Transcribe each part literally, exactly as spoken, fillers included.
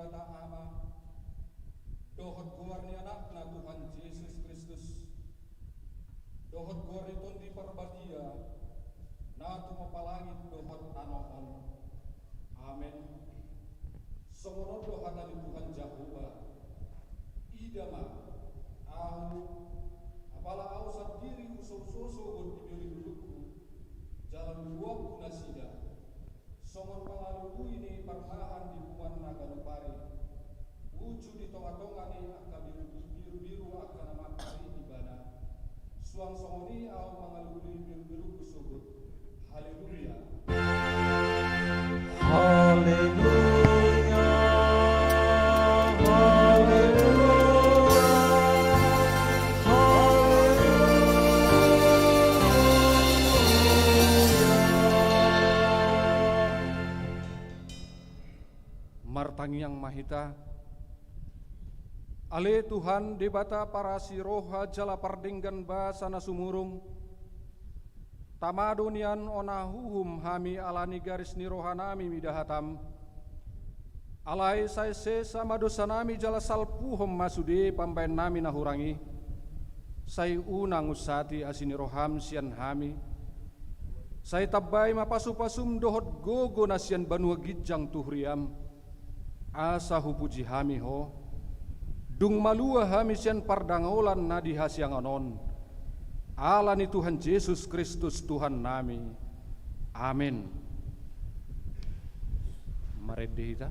Debata Ama, dohot goar ni Anakna Tuhan Jesus Kristus, dohot goar ni Tondi Parbadia, na tumompa langit dohot tano on. Amen. Songon on do hata ni Tuhan Jahowa: Ida ma, ahu, apala ahu sandiri husouso sogot di birubiruku, jala huboanku nasida songon pangalului ni parmahan di punguan na ganup ari, uju di tongatonga ni angka birubiru angka na mangkari ibana. Suang songon i ahu mangalului birubiruku sogot. Haleluya. Haleluya. Haleluya. Haleluya. Martangiang ma hita. Ale Tuhan, Debata parasi roha jala pardenggan basa na sumurung, tama do nian onahuhum hami ala ni garis ni rohanami mida hataM. Alai sai sesa ma dosanami jala salpuhon ma sude pambaennami na hurang i. Sai unang unsati asi ni rohaM sian hami. Sai tambai ma pasupasuM dohot gogo na sian banua ginjang tu huriaM, asa hupuji hami Ho, dung malua hami sian pardangolan na di hasiangan on, ala ni Tuhan Jesus Kristus Tuhannami. Amen. Marende hita.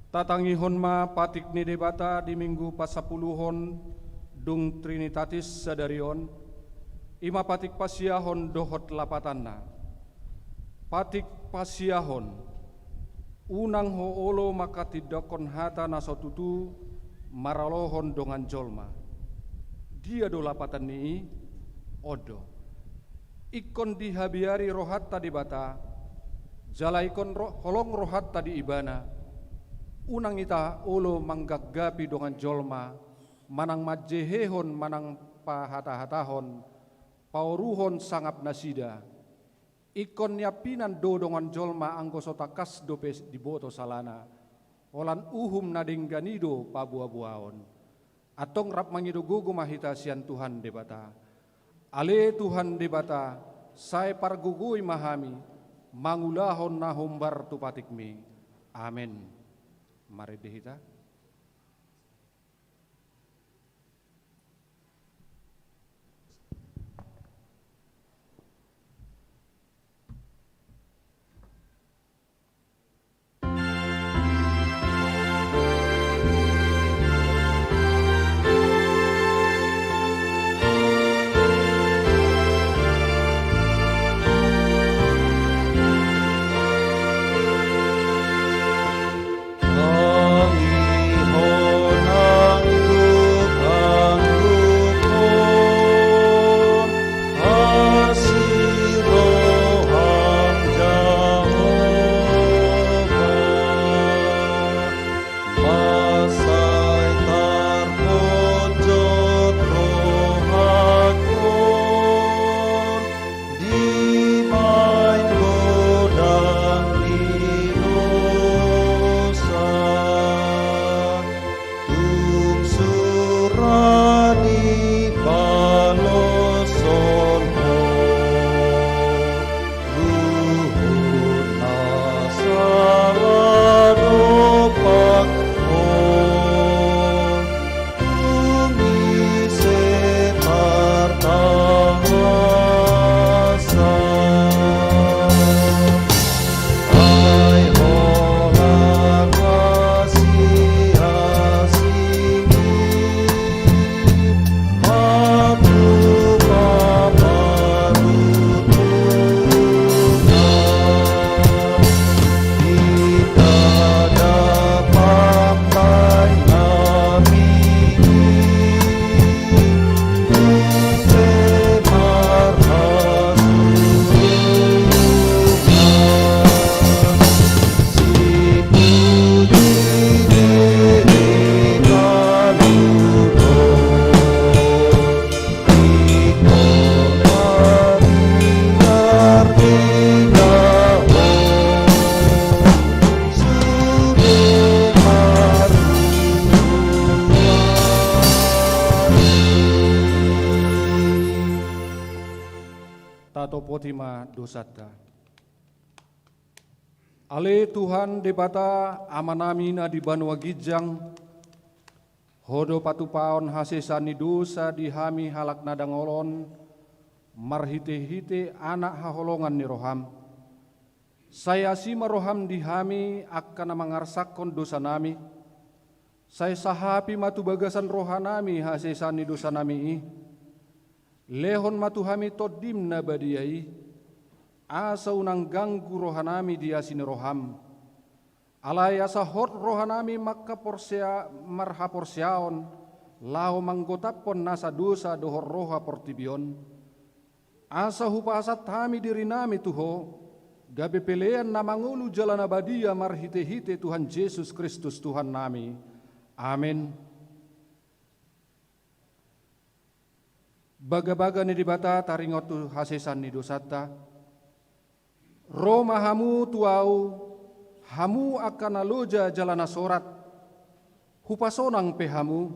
Tatangihon ma patik ni Debata di Minggu Pasapuluhon dung Trinitatis sadari on, i ma patik pasiahon dohot lapatanna. Patik pasiahon. Unang ho olo manghatindanghon hata na so tutu maralohon dongan jolma. Dia do lapatan ni i? On do. Ingkon dihabiari rohanta Debata, jala ingkon ro-, holong rohanta di Ibana. Unang hita olo mangganggapi dongan jolma, manang manjehehon, manang pahatahatahon, paoruhon sangap nasida. Ingkon niampinan do dongan jolma anggo so tangkas dope diboto salana. Holan uhum na denggan i do paboaboaon. Antong rap mangido gogo ma hita sian Tuhan Debata. Ale Tuhan Debata, Sai pargogoi ma hami mangulahon na hombar tu patikmi. Amen. Marende hita. Dibaen godang ni dosa, tung sura dipaloshon Ho, ruhut na sala dompak Ho. Tung ise tartangasa, ai holan asi-asi i, palu paparutunan. Tatopoti ma dosanta. Ale Tuhan Debata, Amanami na di banua ginjang, Ho do patupaon hasesaan ni dosa di hami halak na dangol on, marhitehite Anak haholongan ni roham. Sai asi ma roham di hami angka na mangarsakhon dosanami. Sai sahapi ma tu bagasan rohanami hasesaan ni dosanami i. Lehon ma tu hami Tondim na badia i, asa unang ganggu rohanami di asi ni roham. Alai asa hot rohanami mangkaporsea-, marhaporseaon, laho manggotaphon nasa dosa dohot roha portibi on. Asa hupasahat hami dirinami tu Ho, gabe pelean na mangolu jala na badia marhitehite Tuhan Jesus Kristus Tuhannami. Amen. Bagabaga ni Debata taringot tu hasesaan ni dosanta. Ro ma hamu tu Ahu, hamu angka na loja jala na sorat, hupasonang pe hamu.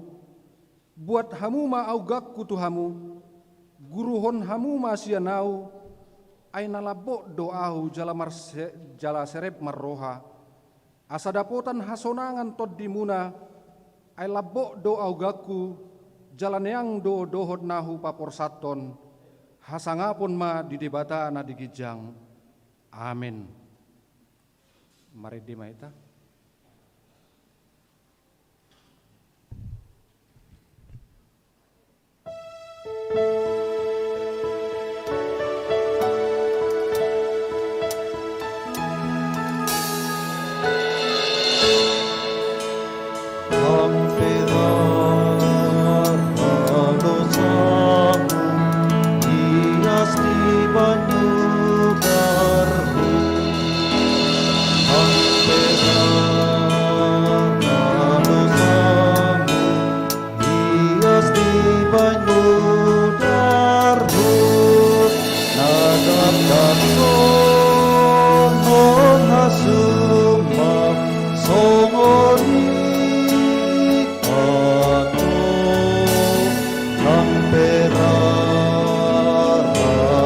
Buat hamu ma augangku tu hamu, guruhon hamu ma sian Ahu, ai na lambok do Ahu jala marse-, jala serep marroha. Asa dapotan hasonangan tondimuna, ai lambok do augangku, jala neang do dohot na hupaporsathon. Hasangapon ma di Debata na di ginjang. Amen. Marende ma hita. Ias dibaen godang, na dapot songon hasuma songon i. Ato, nang pe rara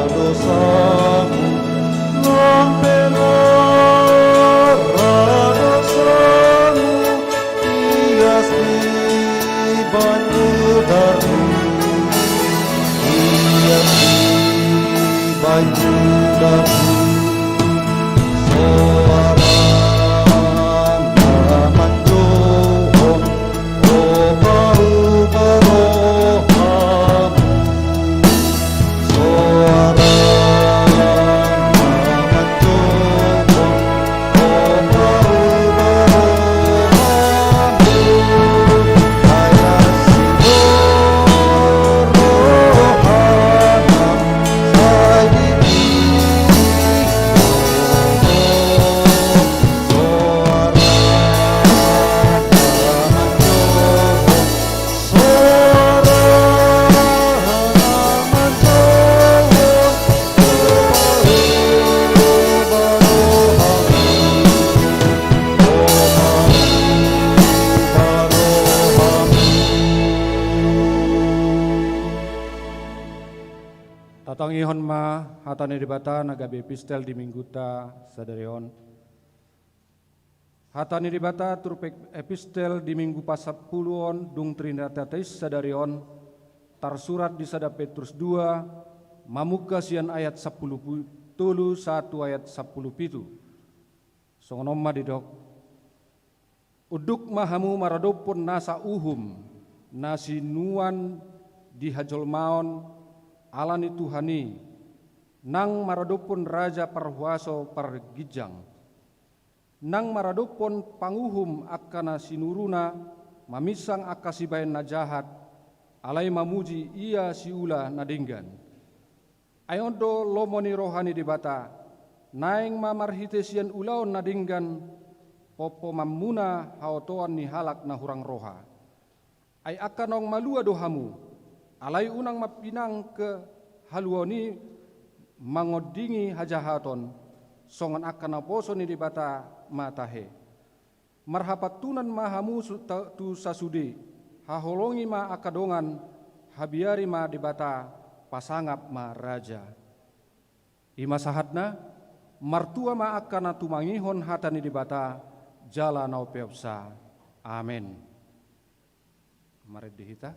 dosa Tatangihon ma hata ni Debata na gabe epistel di mingguta sadari on. Hata ni Debata turpuk epistel di minggu pasampulu on dung Trinitatis sadari on, tarsurat di sada Petrus dua, mamungka sian ayat sampulu tolu sahat tu ayat sampulu pitu. Songon on ma didok: Unduk ma hamu maradophon nasa uhum na sinuan di hajolmaon ala ni Tuhan i, nang maradophon raja parhuaso parginjang, nang maradophon panguhum angka na sinuruna maminsang angka sibahen na jahat, alai mamuji ia siula na denggan. Ai on do lomo ni roha ni Debata, naeng ma marhite sian ulaon na denggan pompomanmuna haotoan ni halak na hurang roha. Ai angka naung malua do hamu, alai unang mapinangke haluaon i mangondingi hajahaton, songon angka naposo ni Debata ma tahe. Marhapantunan ma hamu su-, ta-, tu sasude, haholongi ma angka dongan, habiari ma Debata, pasangap ma raja. I ma sahatna, martua ma angka na tumangihon hata ni Debata, jala na umpeopsa. Amen. Marende hita.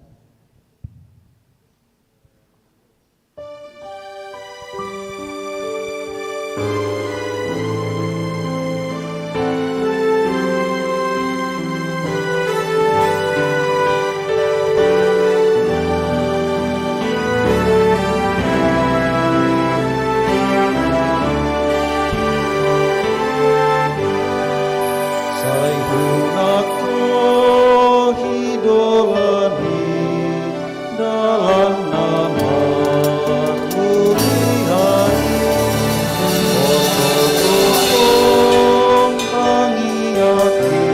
Sai hunangko hidolan i dalan na marmuliaan i, oto tongtong tangiangki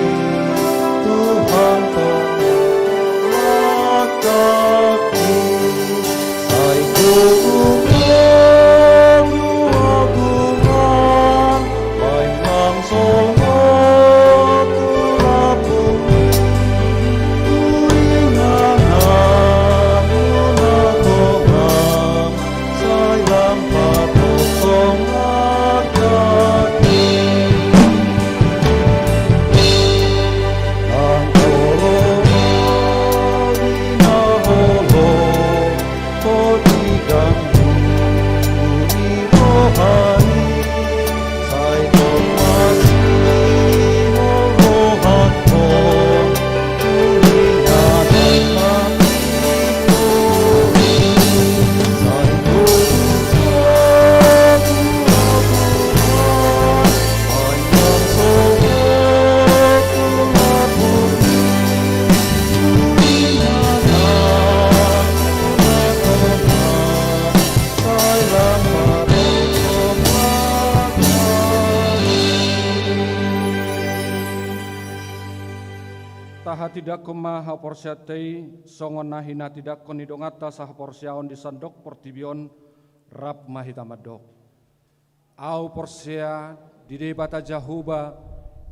Tuhan pangalaklakki. Sai huuduti oguman, baen ma songon tu lambungmi, tu inganan muna tonga, sai lam paposhon angkaki. Nang holong ni na holong, tu ginjang ni roha i, sai tong masihol rohangkon, tu inganan nang i, sai tong Tahatindangkon ma haporseaonta i, songon na hinatindangkon ni donganta sahaporseaon di sandok portibi on, rap ma hita mandok. Ahu porsea di Debata Jahowa,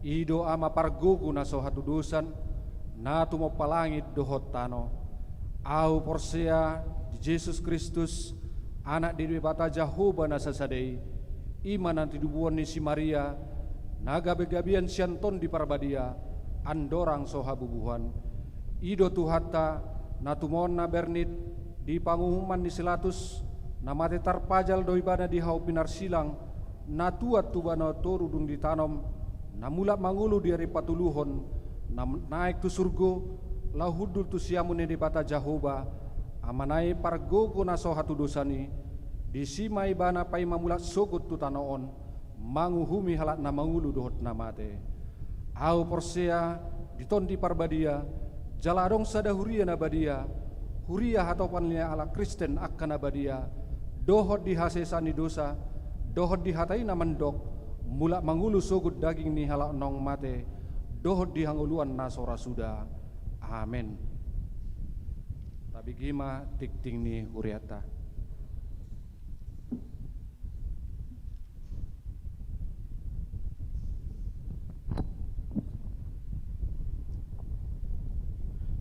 i do Ama pargogo na so hatudosan, na tumompa langit dohot tano. Ahu porsea di Jesus Kristus, Anak ni Debata Jahowa na sasada i, i ma na tinobuan ni si Maria, na gabegabean sian Tondi Parbadia, andorang so habubuhan. I do Tuhanta, na tumona bernit di panguhuman ni si Latus, Na mate tarpajal do ibana di hau pinarsilang, na tuat tu banua toru dung ditanom, na mulak mangolu di ari patoluhon, na naek tu surgo, laho hundul tu siamun ni Debata Jahowa, Amana i pargogo na so hatudosan i, disi ma ibana paima mulak sogot tu tano on, manguhumi halak na mangolu dohot na mate. Ahu porsea di Tondi Parbadia, jala adong sada huria na badia, huria hatopan ni halak Kristen angka na badia, dohot di hasesaan ni dosa, dohot di hata i na mandok, mulak mangolu sogot daging ni halak naung mate, dohot di hangoluan na so ra suda. Amen. Tabege ma tingting ni hurianta.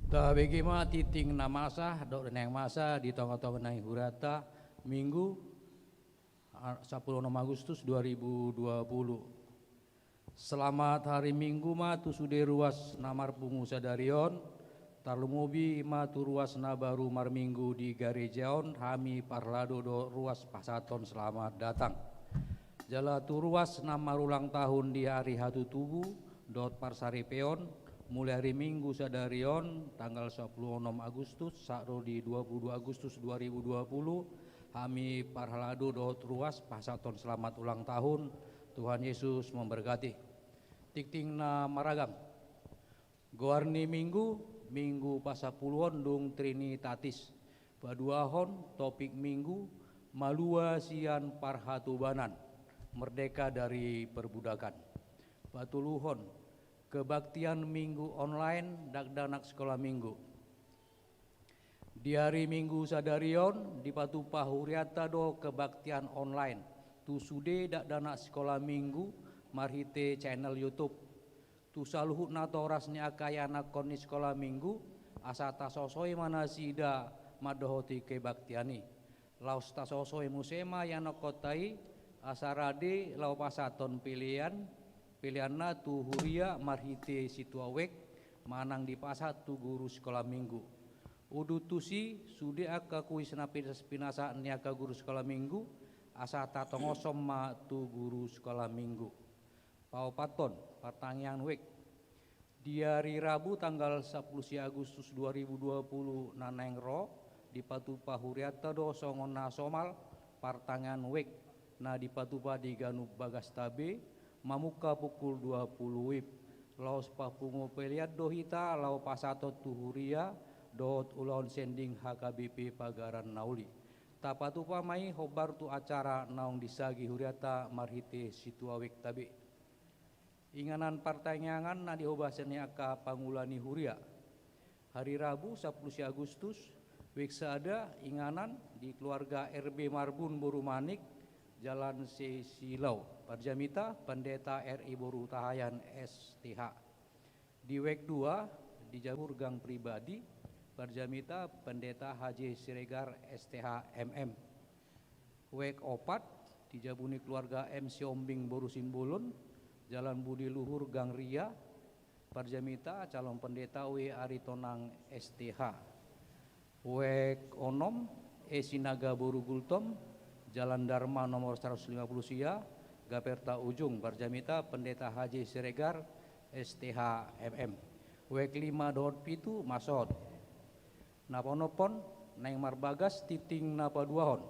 Tabege ma tingting na masa, dohot na naeng masa di tongatonga ni hurianta, Minggu, a-, sampulu onom Agustus dua ribu dua puluh. Selamat hari Minggu ma tu sude ruas na marpungu sadari on, tarlumobi ma tu ruas na baru marminggu di gareja on, hami parhalado dohot ruas pasahathon selamat datang. Jala tu ruas na marulang tahun di ari hatutubu dohot parsaripeon, mulai ari Minggu sadari on, tanggal sampulu onom Agustus, sahat ro di dua puluh dua Agustus dua ribu dua puluh, hami parhalado dohot ruas pasahathon selamat ulang tahun, Tuhan Yesus memberkati. Tingting na maragam. Goar ni Minggu, Minggu pasampuluhon dung Trinitatis. Paduahon, topik Minggu, malua sian parhatobanan, merdeka dari perbudakan. Patoluhon, kebaktian Minggu online, dakdanak sekolah Minggu. Di ari Minggu sadari on, dipatupa hurianta do kebaktian online tu sude dakdanak sikola Minggu marhite channel YouTube. Tu saluhut natoras ni angka ianakhon ni sikola Minggu, asa tasosoi ma nasida mandohoti kebaktian i. Laos tasosoi muse ma ianakhonta i, asa rade laho pasahathon pelean, peleanna tu huria marhite sintua wijk manang dipasahat tu guru sikola Minggu. Udut tusi, sude angka kuis na pinas-, pinasahat ni angka guru sikola Minggu, asa tatongoshon ma tu guru sikola Minggu. Paopathon, partangiangan wijk. Di ari Rabu tanggal sampulu sia Agustus dua ribu dua puluh na naeng ro, dipatupa hurianta do songon na somal, partangiangan wijk na dipatupa di ganup bagas tabe, mamungka pukul dua puluh wib. Laos papungu pelean do hita laho pasahathon tu huria dohot ulaon sending H K B P Pagaran na Uli. Tapatupa ma i hombar tu acara naung disagi hurianta marhite sintua wijk tabe. Inganan partangiangan na dihobasan ni angka pangula ni huria. Hari Rabu, sampulu sia Agustus, wijk sada, inganan di keluarga R B Marbun boru Manik, Jalan Sesilau, parjamita Pendeta R I boru Hutahaean S T H. Di wijk dua, di Jabur gang pribadi, parjamita Pendeta H J Siregar S T H M M. Wijk opat, di jabu ni keluarga M Siombing boru Simbolon, Jalan Budi Luhur gang Ria, parjamita calon pendeta W Aritonang S T H. Wijk onom, E Sinaga boru Gultom, Jalan Darma nomor seratus lima puluh sia, Gaperta Ujung, parjamita Pendeta H J Siregar S T H M M. Wijk lima dohot pitu, masot. Na paonomhon, naeng marbagas tingting na paduahon.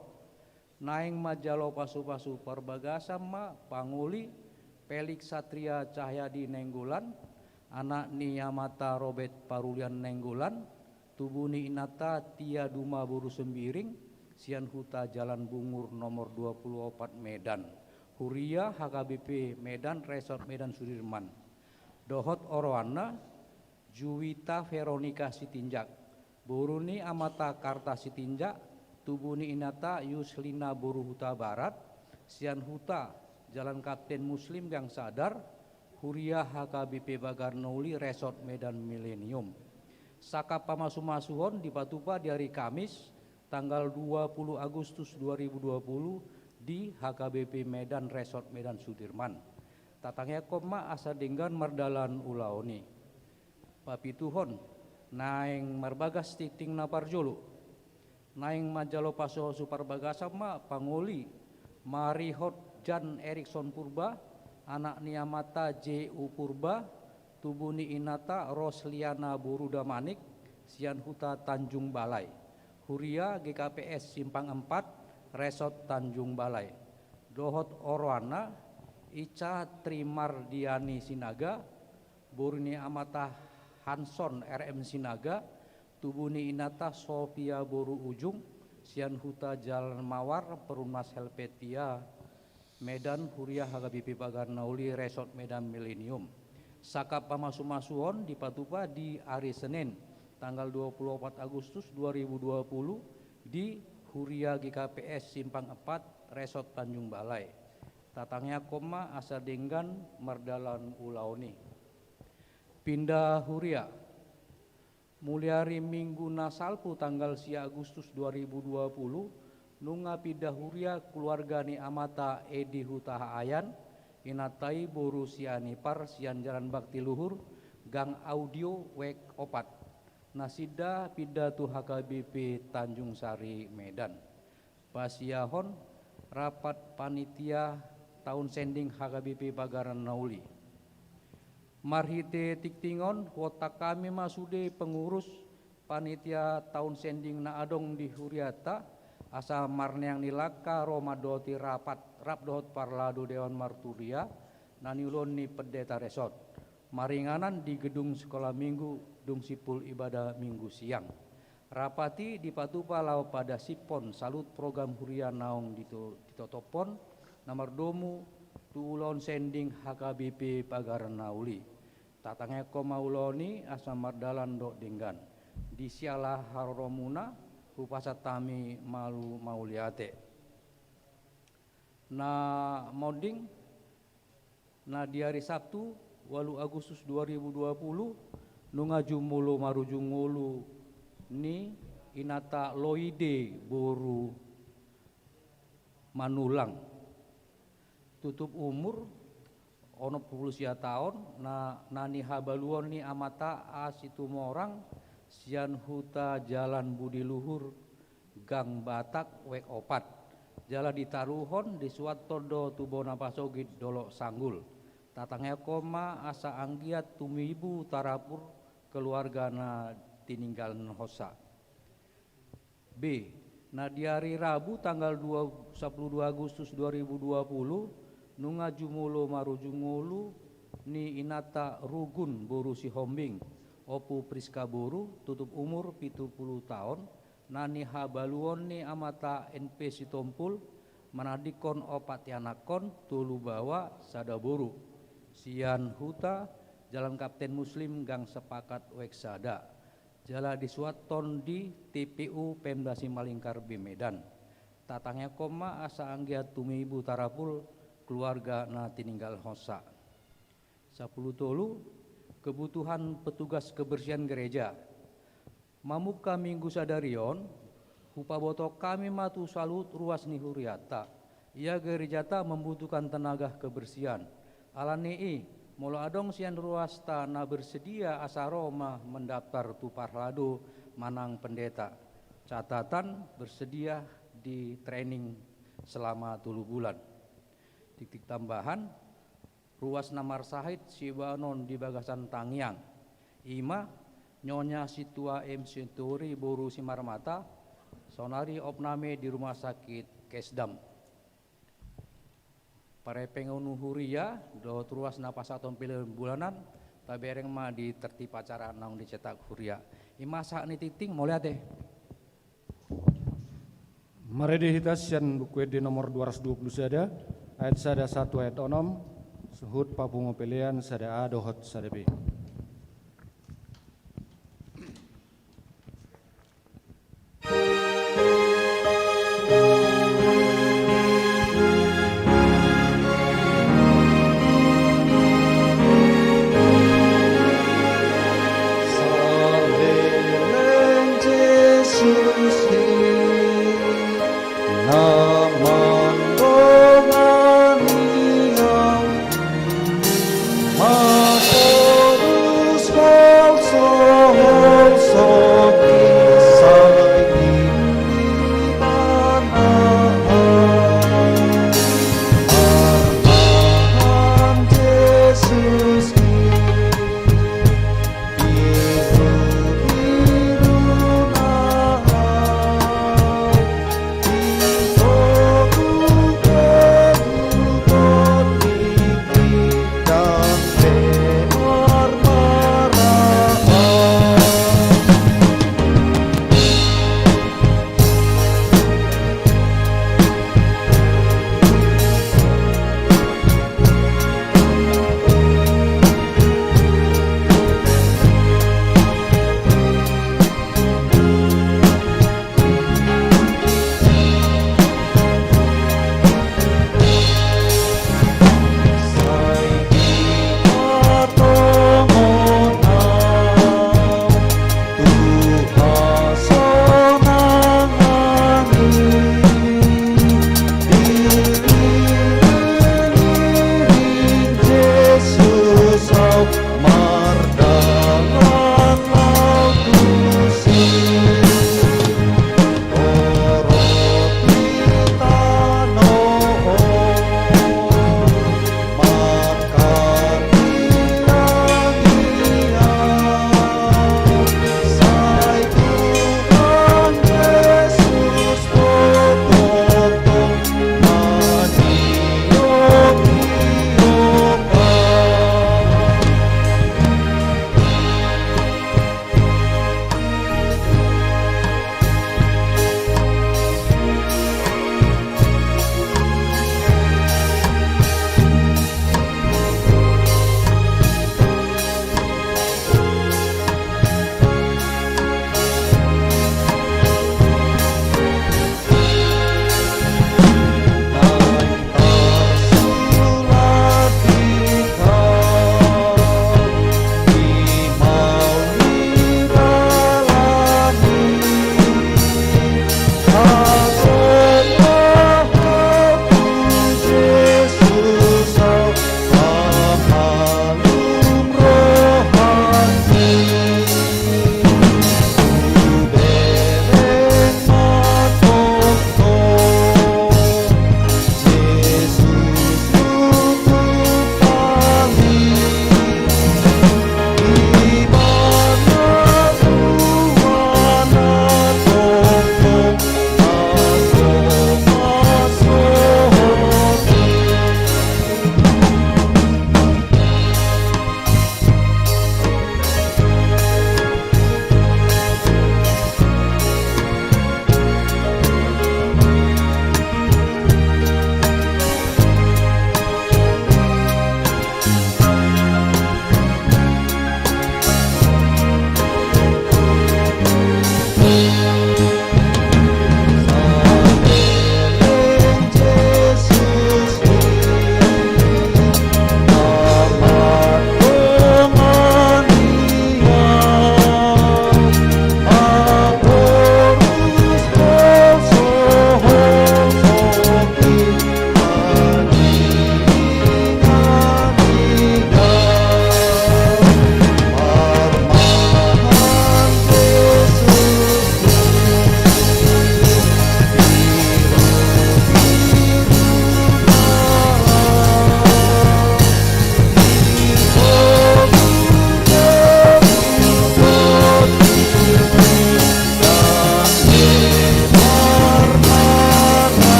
Naeng manjalo pasupasu parbagasan ma pangoli Felix Satria Cahyadi Nainggolan, anak ni amanta Robert Parulian Nainggolan, tubu ni inanta Tia Duma boru Sembiring, sian huta Jalan Bungur nomor dua puluh opat Medan, huria H K B P Medan, Resort Medan Sudirman. Dohot oroanna, Juwita Veronica Sitinjak, boru ni amanta Karta Sitinjak, tubu ni inanta Yuslina boru Hutabarat, sian huta Jalan Kapten Muslim gang Sadar, huria H K B P Pagar na Uli, Resort Medan Milenium. Sangkap pamasumasuon dipatupa di ari Kamis, tanggal dua puluh Agustus dua ribu dua puluh, di H K B P Medan, Resort Medan Sudirman. Tatangiangkon ma asa denggan mardalan ulaon i. Papituhon, naeng marbagas tingting na parjolo. Naeng manjalo pasu-pasu parbagasan ma pangoli marihot Jan Erikson Purba, anak ni amanta J U Purba, tubu ni inanta Rosliana boru Damanik, sian huta Tanjung Balai, huria G K P S Simpang Empat, Resort Tanjung Balai, dohot oroanna Ica Trimardiani Sinaga, boru ni amanta Hanson R M Sinaga, tubu ni inanta Sofia boru Ujung, sian huta Jalan Mawar, Perumnas Helvetia, Medan, huria H K B P Pagar na Uli, Resort Medan Milenium. Sangkap pamasu-masuon dipatupa di ari Senin, tanggal dua puluh opat Agustus dua ribu dua puluh, di huria G K P S Simpang Empat, Resort Tanjung Balai. Tatangiangkon ma asa denggan mardalan ulaon i. Pinda huria. Muli ari Minggu na salpu tanggal sia Agustus dua ribu dua puluh, nunga pinda huria keluarga ni amanta Edi Hutahaean, inanta i boru Sianipar, sian Jalan Bakti Luhur, Gang Audio, Wek Opat. Nasinda pinda tu H K B P Tanjung Sari, Medan. Pasiahon rapat panitia town sending H K B P Pagar na Uli. Marhite tingting on, huontak hami ma sude pengurus panitia town sending na adong di hurianta, asa marneang ni langka ro mandohoti rapat rap dohot parlado dewan marturia na niulahon ni pendeta resort. Maringanan di gedung sekolah minggu dung simpul ibadah Minggu siang. Rapat i dipatupa laho padasiphon saluhut program huria naung dito-, ditotophon na mardomu tu ulaon sending H K B P Pagar na Uli. Tatangiangkon ma ulaon i asa mardalan dohot denggan. Di siala haroromuna hupasahat hami malu mauliate. Na monding, na di ari Sabtu, ualu Agustus dua ribu dua puluh, nunga jumolo marujung ngolu ni inanta Loide boru Manulang. Tutup umur onom pulu sia taon, na, na nihabaluon ni amanta A Situmorang, sian huta Jalan Budi Luhur, Gang Batak, Wek Opat. Jala ditaruhon, disuanhon do tu bona pasogit Dolok Sanggul. Tatangiangkon ma asa anggiat tumibu tarapul keluarga na tininggalhonsa. B. Na di ari Rabu tanggal dua, sapuluh dua Agustus dua ribu dua puluh, nunga jumolo marujung ngolu ni inanta Rugun boru Sihombing, Ompu Priska boru, tutup umur pitu pulu taon, na nihabaluon ni amanta N P Sitompul, manandingkon opat ianakhon, tolu baoa, sada boru. Sian huta Jalan Kapten Muslim, Gang Sepakat, Wek Sada. Jala disuanhon di T P U Pemda Simalingkar B, Medan. Tatangiangkon ma asa anggiat tumibu tarapul keluarga na tininggalhonsa. Sapuluh tolu, kebutuhan petugas kebersihan gereja. Mamungka Minggu sadari on, hupabotohon hami ma tu saluhut ruas ni hurianta. Ia gerejata membutuhkan tenaga kebersihan. Alani i, molo adong sian ruasta na bersedia, asa ro ma mendaftar tu parlado manang pendeta. Catatan, bersedia di training selama tolu bulan. Tingting tambahan, ruas na marsahit sibahenon di bagasan tangiang. I ma Nyonya Sintua M Sintori boru Simarmata, saonari opname di rumah sakit Kesdam. Parhepeng on huria dohot ruas na pasahathon peleon bulanan, tabereng ma di tertib acara naung dicetak huria. I ma sahat ni tingting, mauliate. Marende hita sian Buku Ende nomor dua ratus dua puluh sada, ayat sada sahat tu ayat onom, suhut papungu pelean sada A dohot sada B. Saleleng Jesus i na mandongani au, matoru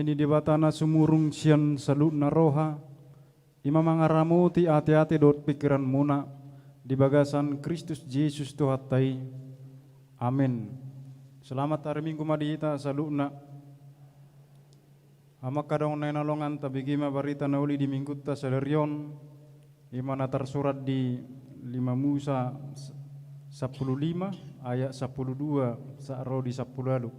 Ni Debata na sumurung sian saluhutna roha, i ma mangaramoti ateate dohot pingkiranmuna di bagasan Kristus Jesus Tuhanta i. Amen. Selamat hari Minggu ma di hita saluhutna. Hamu angka dongan na hinaholongan, tabege ma barita na uli di Minggunta sadari on. I ma na tarsurat di lima Musa s-, sampulu lima ayat sampulu dua sahat ro di sampulu ualu.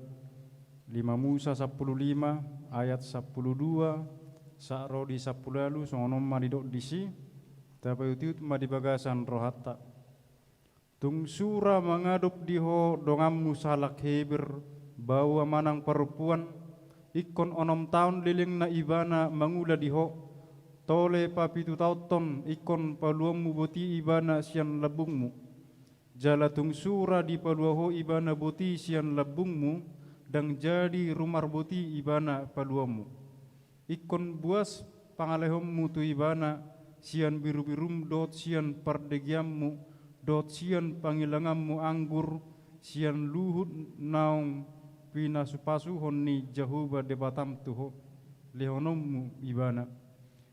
Lima Musa sampulu lima ayat sampulu dua sahat ro di sampulu ualu, songon on ma didok disi. Tapaihutihut ma di bagasan rohanta. Tung sura mangadop di ho donganmu sahalak Heber, baoa manang parompuan, ingkon onom taon lelengna ibana mangula di ho, tole papitutaonhon ingkon paluaonmu boti ibana sian lambungmu. Jala tung sura dipalua ho ibana boti sian lambungmu, ndang jadi rumarboti ibana paluaonmu. Ingkon buas pangalehonmu tu ibana, sian birubirum dohot sian pardegeanmu, dohot sian pangilanganmu anggur, sian luhut naung pinasupasuhon ni Jahowa Debatam tu ho, lehononmu ibana.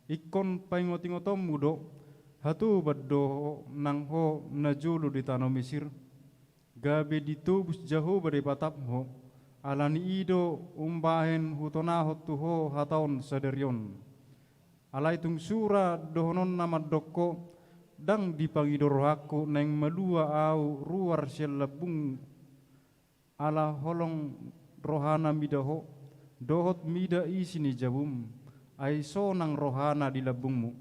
Ingkon paingotingotonmu do, hatoban do ho nang ho najolo di tano Misir, gabe ditobus Jahowa Debatam ho. Ala ni i do umbahen hutonahon tu ho hata on sadari on. Alai tung sura dohononna mandok ho, ndang dipangido rohangku naeng malua ahu ruar sian lambung, ala holong rohana mida ho, dohot mida isi ni jabum, ai sonang rohana di lambungmu.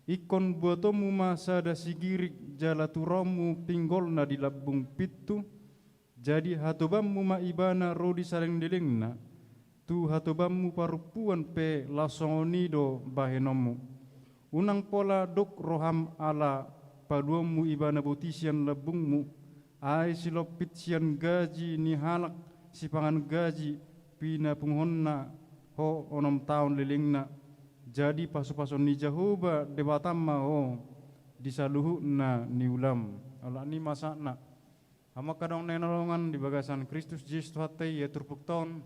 Ingkon buatonmu ma sada sigirik jala turaonmu pinggolna di lambung pintu, jadi hatobanmu ma ibana ro di saleleng ni lelengna, tu hatobanmu parompuan pe laos songon i do bahenonmu. Unang pola dok roham ala paluaonmu ibana boti sian lambungmu, ai silompit sian gaji ni halak sipangan gaji pinapunguhonna ho onom taon lelengna. Jadi pasupasuon ni Jahowa Debatam ma ho di saluhutna ni ulaonmu. Ala ni i ma sahatna. Hamu angka dongan na hinaholongan di bagasan Kristus Jesus Tuhanta i, ia turpukta on,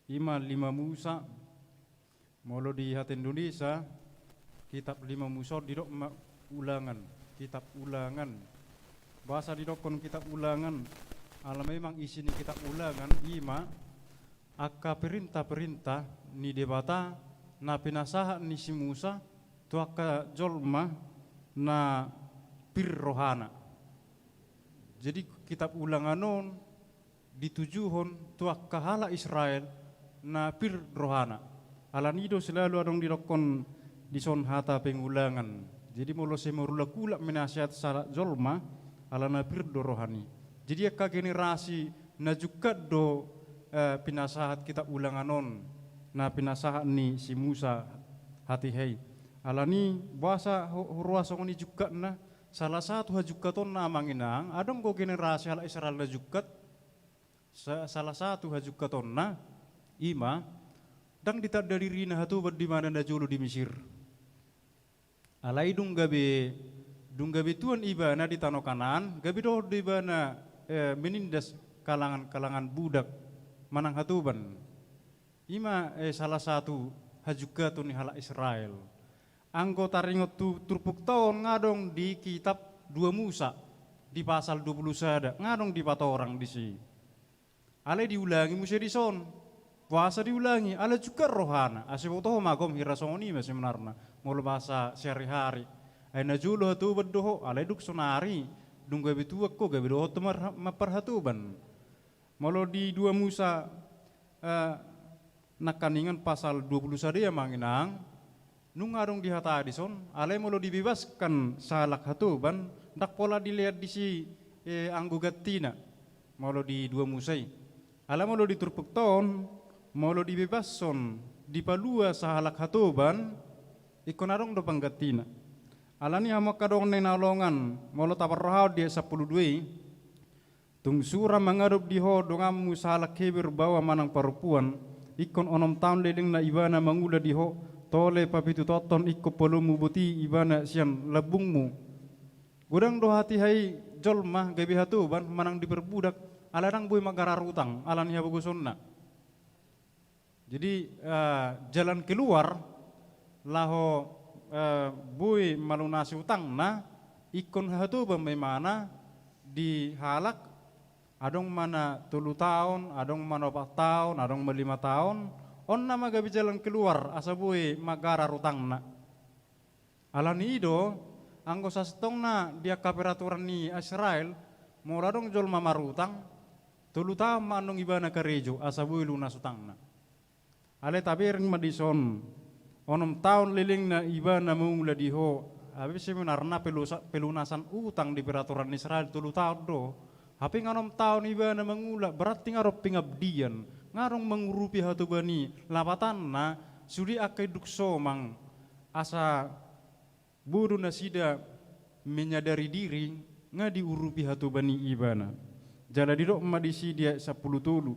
i ma lima Musa. Molo di hata Indonesia, kitab lima Musa on didok ma Ulangan, kitab Ulangan. Boasa didokkon kitab Ulangan? Ala memang isi ni kitab Ulangan i ma angka perintah-perintah ni Debata na pinasahat ni si Musa tu angka jolma na pir rohana. Jadi kitab Ulangan on ditujuhon tu angka halak Israel na pir rohana. Ala ni i do selalu adong didokkon dison hata pengulangan. Jadi molo sai marulak-ulak ma i nasehat sahalak jolma, ala na pir do rohana i. Jadi angka generasi na jungkat do, eh, pinasahat kitab Ulangan on, na pinasahat ni si Musa hatiha i. Ala ni i boasa ho-, huroha songon i jungkatna? Salah satu hajungkatonna, amang inang, adong do generasi halak Israel na jungkat. Sa-, salah satu hajungkatonna i ma, ndang ditanda dirina hatoban do ibana najolo di Misir. Alai dung gabe, dung gabe tuan ibana di tano Kanaan, gabe dohot do ibana, eh, menindas kalangan-kalangan budak manang hatoban. I ma, eh, salah satu hajungkaton ni halak Israel. Anggo taringot tu turpukta on nga adong di kitab dua Musa, di pasal dua pulu sada, nga adong dipatorang disi. Alai diulangi muse dison. Boasa diulangi? Ala jungkat rohana. Asa boto ho ma gom hira songon i ma sebenarna molo bahasa sehari-hari. Ai najolo hatoban do ho, alai dung sonari, dung gabe tuak ho, gabe dohot ho mar-, mamparhatoban. Molo di dua Musa, eh, nangkaningan pasal dua pulu sada i, amang inang, nunga adong dihatai dison, alai molo dibebaskan sahalak hatoban, ndang pola dilean disi, eh, anggo gantina. Molo di dua Musa i. Alai molo di turpukta on, molo dibebashon, dipalua sahalak hatoban, ingkon adong do panggantina. Ala ni i, hamu angka dongan na hinaholongan, molo taparrohahon di ayat sampulu dua i, tung sura mangadop di ho donganmu sahalak Heber, baoa manang parompuan, ingkon onom taon lelengna ibana mangula di ho, tole papitutaonhon ingkon paluaonmu boti ibana sian lambungmu. Godang do hatiha i jolma gabe hatoban manang diperbudak, ala ndang boi manggarar utang ala ni habogosonna. Jadi, eh, jalan keluar laho, eh, boi malunasi utangna, ingkon hahatoban ma imana di halak, adong ma na tolu taon, adong ma na opat taon, adong ma lima taon, on nama gabe jalan keluar asa boi manggarar utangna. Alani i do, anggo sasintongna di angka peraturan ni Israel, molo adong jolma marutang, tolu taon ma annon ibana karejo asa boi lunas utangna. Alai tabereng ma dison, onom taon lelengna ibana mangula di ho, hape sebenarna pelusa-, pelunasan utang di peraturan Israel tolu taon do. Hape nga onom taon ibana mangula, berarti nga adong pengabdian, nga adong mangurupi hatoban i, lapatanna sude angka induk somang, asa boi do nasida menyadari diri, nga diurupi hatoban i ibana. Jala didok ma disi di ayat sampulu tolu,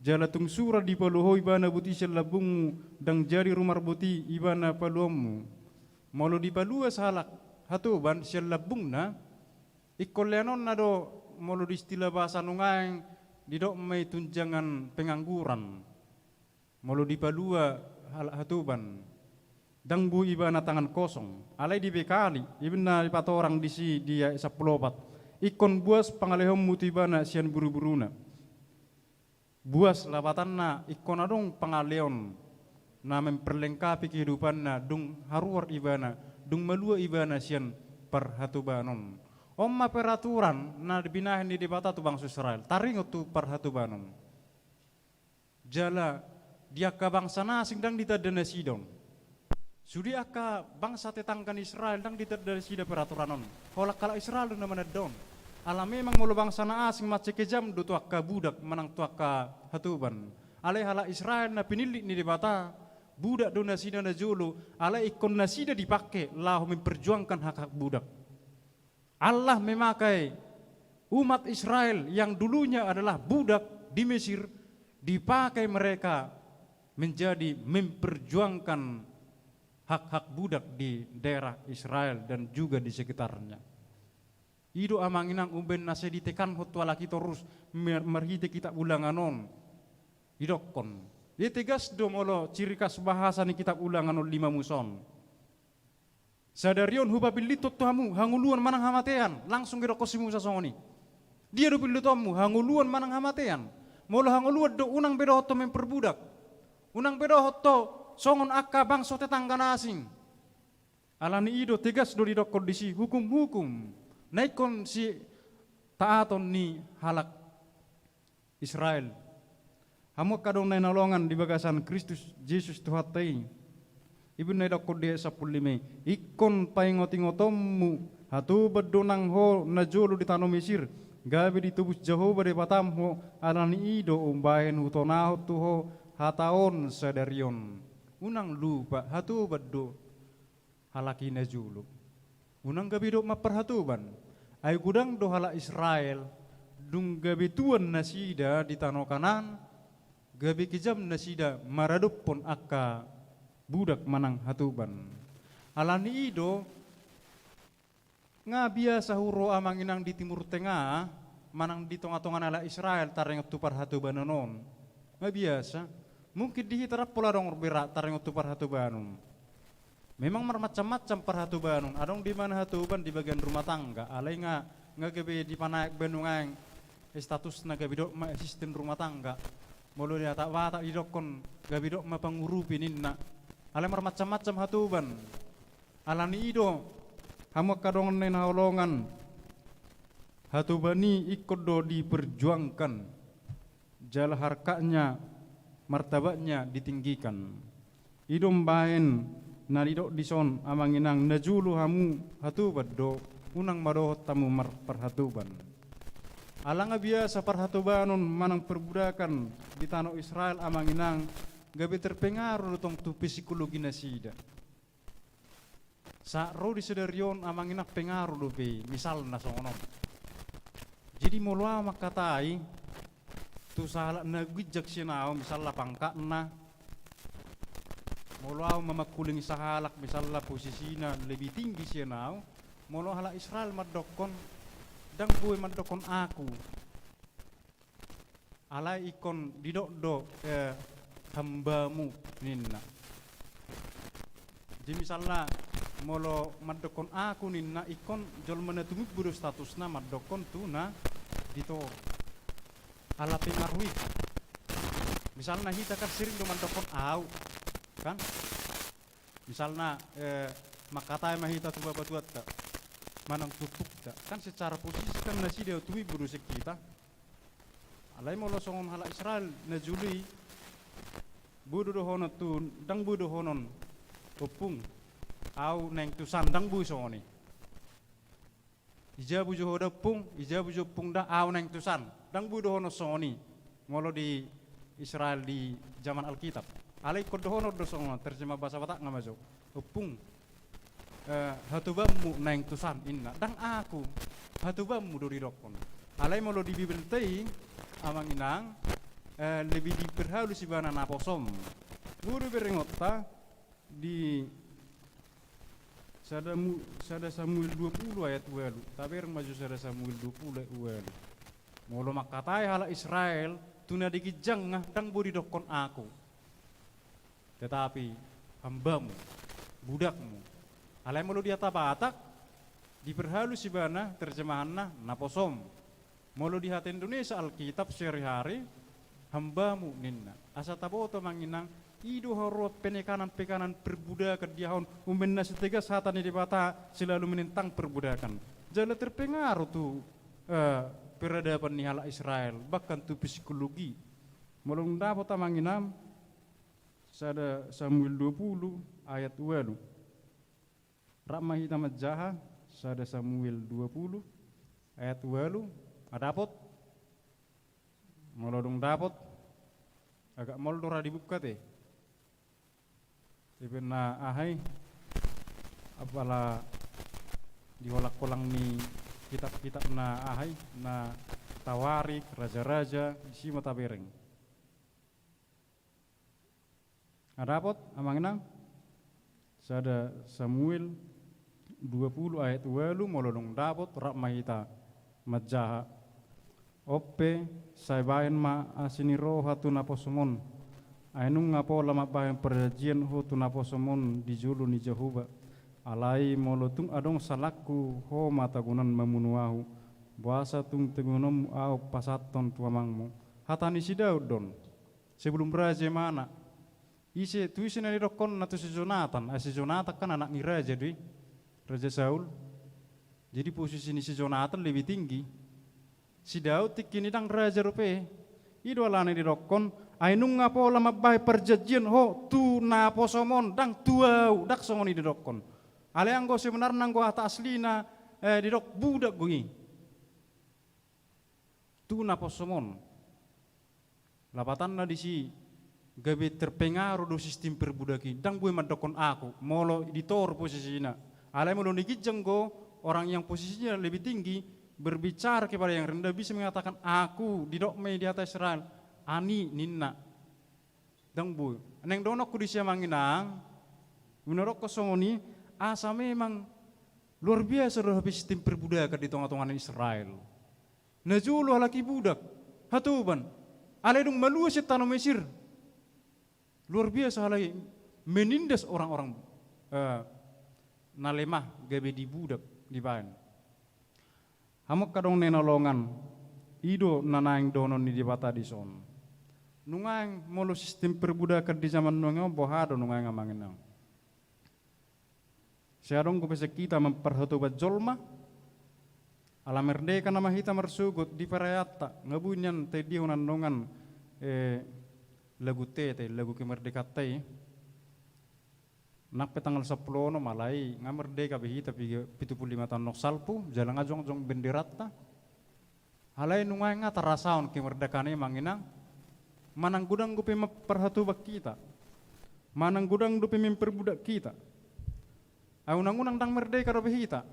jala tung sura dipalua ho ibana boti sian lambungmu, ndang jadi rumarboti ibana paluaonmu. Molo dipalua sahalak hatoban sian lambungna, ingkon leanonna do, molo di istilah bahasa nuaeng didok ma i tunjangan pengangguran. Molo dipalua halak hatoban, ndang boi ibana tangan kosong. Alai dibekali, i ma na dipatorang disi di ayat sampulu opat, ingkon buas pangalehonmu tu ibana sian buruburuna. Buas lapatanna ingkon adong pangalehon na memperlengkapi kehidupanna, dung haruar ibana, dung malua ibana sian parhatobanon. On ma peraturan na binahen ni Debata tu bangso Israel, taringot tu parhatobanon. Jala di angka bangsa na asing ndang ditanda nasida on. Sude angka bangsa tetangga ni Israel ndang ditanda nasida peraturan on. Holan halak Israel do na mananda on. Ala memang molo bangsa na asing mansai kejam do tu angka budak manang tu angka hatoban. Alai halak Israel na pinillit ni Debata, budak do nasida najolo, alai ingkon nasida dipangke laho memperjuangkan hak-hak budak. Allah memakai umat Israel yang dulunya adalah budak di Mesir, dipakai mereka menjadi memperjuangkan hak-hak budak di daerah Israel dan juga di sekitarnya. I do amang inang umbaen na sai ditekanhon tu halak i torus mer-, marhite kitab Ulangan on. Didokkon. Ia tegas do molo ciri khas bahasa ni kitab Ulangan on lima muson. Sadari on hupapillithon tu hamu hangoluan manang hamatean, langsung didokkon si Musa songon i. Dia do pillitonmu, hangoluan manang hamatean? Molo hangoluan do, unang be dohot ho memperbudak. Unang be dohot ho songon angka bangso tetangga na asing. Alani i do tegas do didokkon disi hukum-hukum na ingkon sitaaton ni halak Israel. Hamu angka dongan na hinaholongan di bagasan Kristus Jesus Tuhanta i. I ma na didokkon di ayat sampulu lima i, ingkon paingot-ingotonmu, hatoban do nang ho najolo di tano Mesir, gabe ditobus Jahowa Debatam ho, alani i do umbahen hutonahon tu ho hata on sadari on. Unang lupa, hatoban do halak i najolo. Unang gabe didok ma parhatoban. Ai godang do halak Israel, dung gabe tuan nasida di tano Kanaan, gabe kejam nasida maradophon angka budak manang hatoban. Alani i do, nga biasa huroha amang inang di Timur Tengah, manang di tonga-tonga ni halak Israel taringot tu parhatobanon on. Nga biasa. Mungkin di hita ndang pola adong be ra taringot tu parhatobanon. Memang marmacam-macam parhatobanon, adong do imana hatoban di bagian rumah tangga, alai nga, nga gabe dipanaek be nuaeng statusna, gabe didok ma asisten rumah tangga. Molo di hata Batak didokkon gabe didok ma pangurupi ninna. Alai marmacam-macam hatoban. Alani i do, hamu angka dongan na hinaholongan, hatoban i ingkon do diperjuangkan, jala harkatnya, martabatnya ditinggikan. I do umbahen na didok dison amang inang, najolo hamu hatoban do, unang ma dohot hamu mar-, parhatoban. Ala nga biasa parhatobanon manang perbudakan di tano Israel amang inang, gabe terpengaruh do tong tu psikologi nasida. Sahat ro di sadari on amang inang pengaruh dope, misalna songon on. Jadi molo ahu mangkatai tu sahalak na ginjang sian ahu, misalna pangkatna, molo ahu mamangkulingi sahalak misalna posisina lebih tinggi sian ahu, molo halak Israel mandokkon, ndang boi mandokkon aku. Alai ingkon didok do, eh, hambamu, ninna. Jadi misalna, molo mandokkon aku ninna, ingkon jolma na tumimbo do statusna mandokkon tu na di toru. Ala pengaruh i. Misalna hita kan sering do mandokkon au, kan? Misalna, eh, mangkatai ma hita tu bapatuatta manang tu ompungta, kan secara posisi kan nasida tumimbo do sian hita. Alai molo songon halak Israel na jolo i, boi do dohonon tu, ndang boi dohonon, ompung, au naeng tusan, ndang boi songon i. Ijabu jo ho da ompung, ijabu jo ompung da, au naeng tusan. Ndang boi dohonon songon i molo di Israel di zaman Alkitab. Alai ingkon dohonon do songon terjemah bahasa Batak nga ma jo. Ompung, eh, hatobanmu naeng tusan, ninna. Ndang aku, hatobanmu do didokkon. Alai molo di Bibelta i, amang inang, eh, lebih diperhalus ibana naposom. Boi do berengonta di sada mu-, sada Samuel dua puluh ayat ualu. Tabereng ma jo sada Samuel dua puluh ayat ualu. Molo mangkatai halak Israel, tu na di ginjang nga ndang boi didokkon aku. Tetapi hambamu, budakmu. Alai molo di hata Batak, diperhalus ibana terjemahanna naposom. Molo di hata Indonesia Alkitab sehari-hari, hambamu ninna. Asa taboto amang inang, i do haroan penekanan-penekanan perbudakan di aha on, umbahen na so tegas hata ni Debata selalu menentang perbudakan. Jala terpengaruh tu, eh, peradaban ni halak Israel, bahkan tu psikologi. Molo dung dapot amang inang, sada Samuel dua puluh ayat ualu. Rap ma hita manjaha, sada Samuel dua puluh ayat ualu, nga dapot? Molo dung dapot, agak maol do ra dibuka te. Ipe na aha i, apala di holang-holang ni kitab-kitab na aha i, na Tawarik, Raja-raja, disi ma tabereng. Nga dapot, amang inang? Sada Samuel dua puluh ayat ualu, molo dung dapot, rap ma hita manjaha. On pe, sai bahen ma asi ni roha tu naposom on. Ai nunga pola mambahen parjanjian ho tu naposom on di jolo ni Jahowa. Alai molo tung adong salangku, ho ma tagonan mamunu ahu. Boasa tung tagonanmu ahu pasahathon tu amangmu? Hata ni si Daud do on. Sebelum raja ibana. Ise, tu ise na didokkon? Na tu si Jonatan. Ah, si Jonatan kan anak ni raja do i, Raja Saul. Jadi posisi ni si Jonatan lebih tinggi. Si Daud tingki i ndang raja dope. I do alana didokkon, ai nunga pola mambahen parjanjian ho tu naposom on, ndang tu ahu, ndang songon i didokkon. Alai anggo sebenarna anggo hata aslina, eh, didok budak do i. Tu naposom on. Lapatanna disi gabe terpengaruh do sistem perbudak i. Ndang boi mandokkon aku, molo di toru posisina. Alai molo di ginjang do, orang yang posisinya lebih tinggi, berbicara kepada yang rendah bisa mengatakan aku, didok ma i di hata Israel, ani, ninna. Ndang boi. Naeng dohononku disi amang inang, molo dohonon songon i, asa memang luar biasa do hape sistem perbudakan di tonga-tonga ni Israel. Na jolo halak i budak, hatoban. Alai dung malua sian tano Mesir, luar biasa halak i menindas orang-orang, eh, na lemah gabe dibudak, dibahen. Hamu angka dongan na hinaholongan, i do na naeng dohonon ni Debata dison. Nuaeng molo sistem perbudakan di zaman nuaeng on, boha do nuaeng amang inang? Sai adong dope sian hita mamparhatoban jolma, ala merdeka nama hita marsogot di parayaanta, nga boi nian taendehon annon, eh, lagu tete, lagu kemerdekaanta i. Nang pe tanggal sampulu onom, alai nga merdeka be hita piga, pitu pulu lima taon nunga salpu, jala nga jongjong benderaanta. Alai nuaeng nga tarasahon kemerdekaanta i amang inang, manang godang dope mamparhatoban hita, manang godang dope mamparbudak hita. Ai unang-unang ndang merdeka dope hita.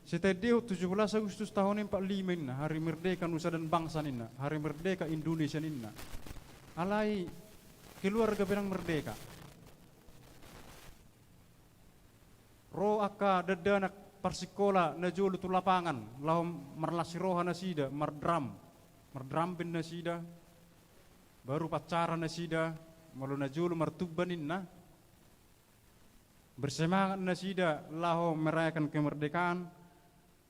Sai taendehon tujuh belas Agustus tahun empat lima ninna, hari merdeka nusa dan bangsa ninna, hari merdeka Indonesia ninna. Alai keluarga pe ndang merdeka. Ro angka dakdanak parsingkola na jolo tu lapangan, laho marlas ni roha nasida, mardrum. Mardrum band nasida. Baru pacaran nasida, molo na jolo martumba ninna. Bersemangat nasida laho merayakan kemerdekaan.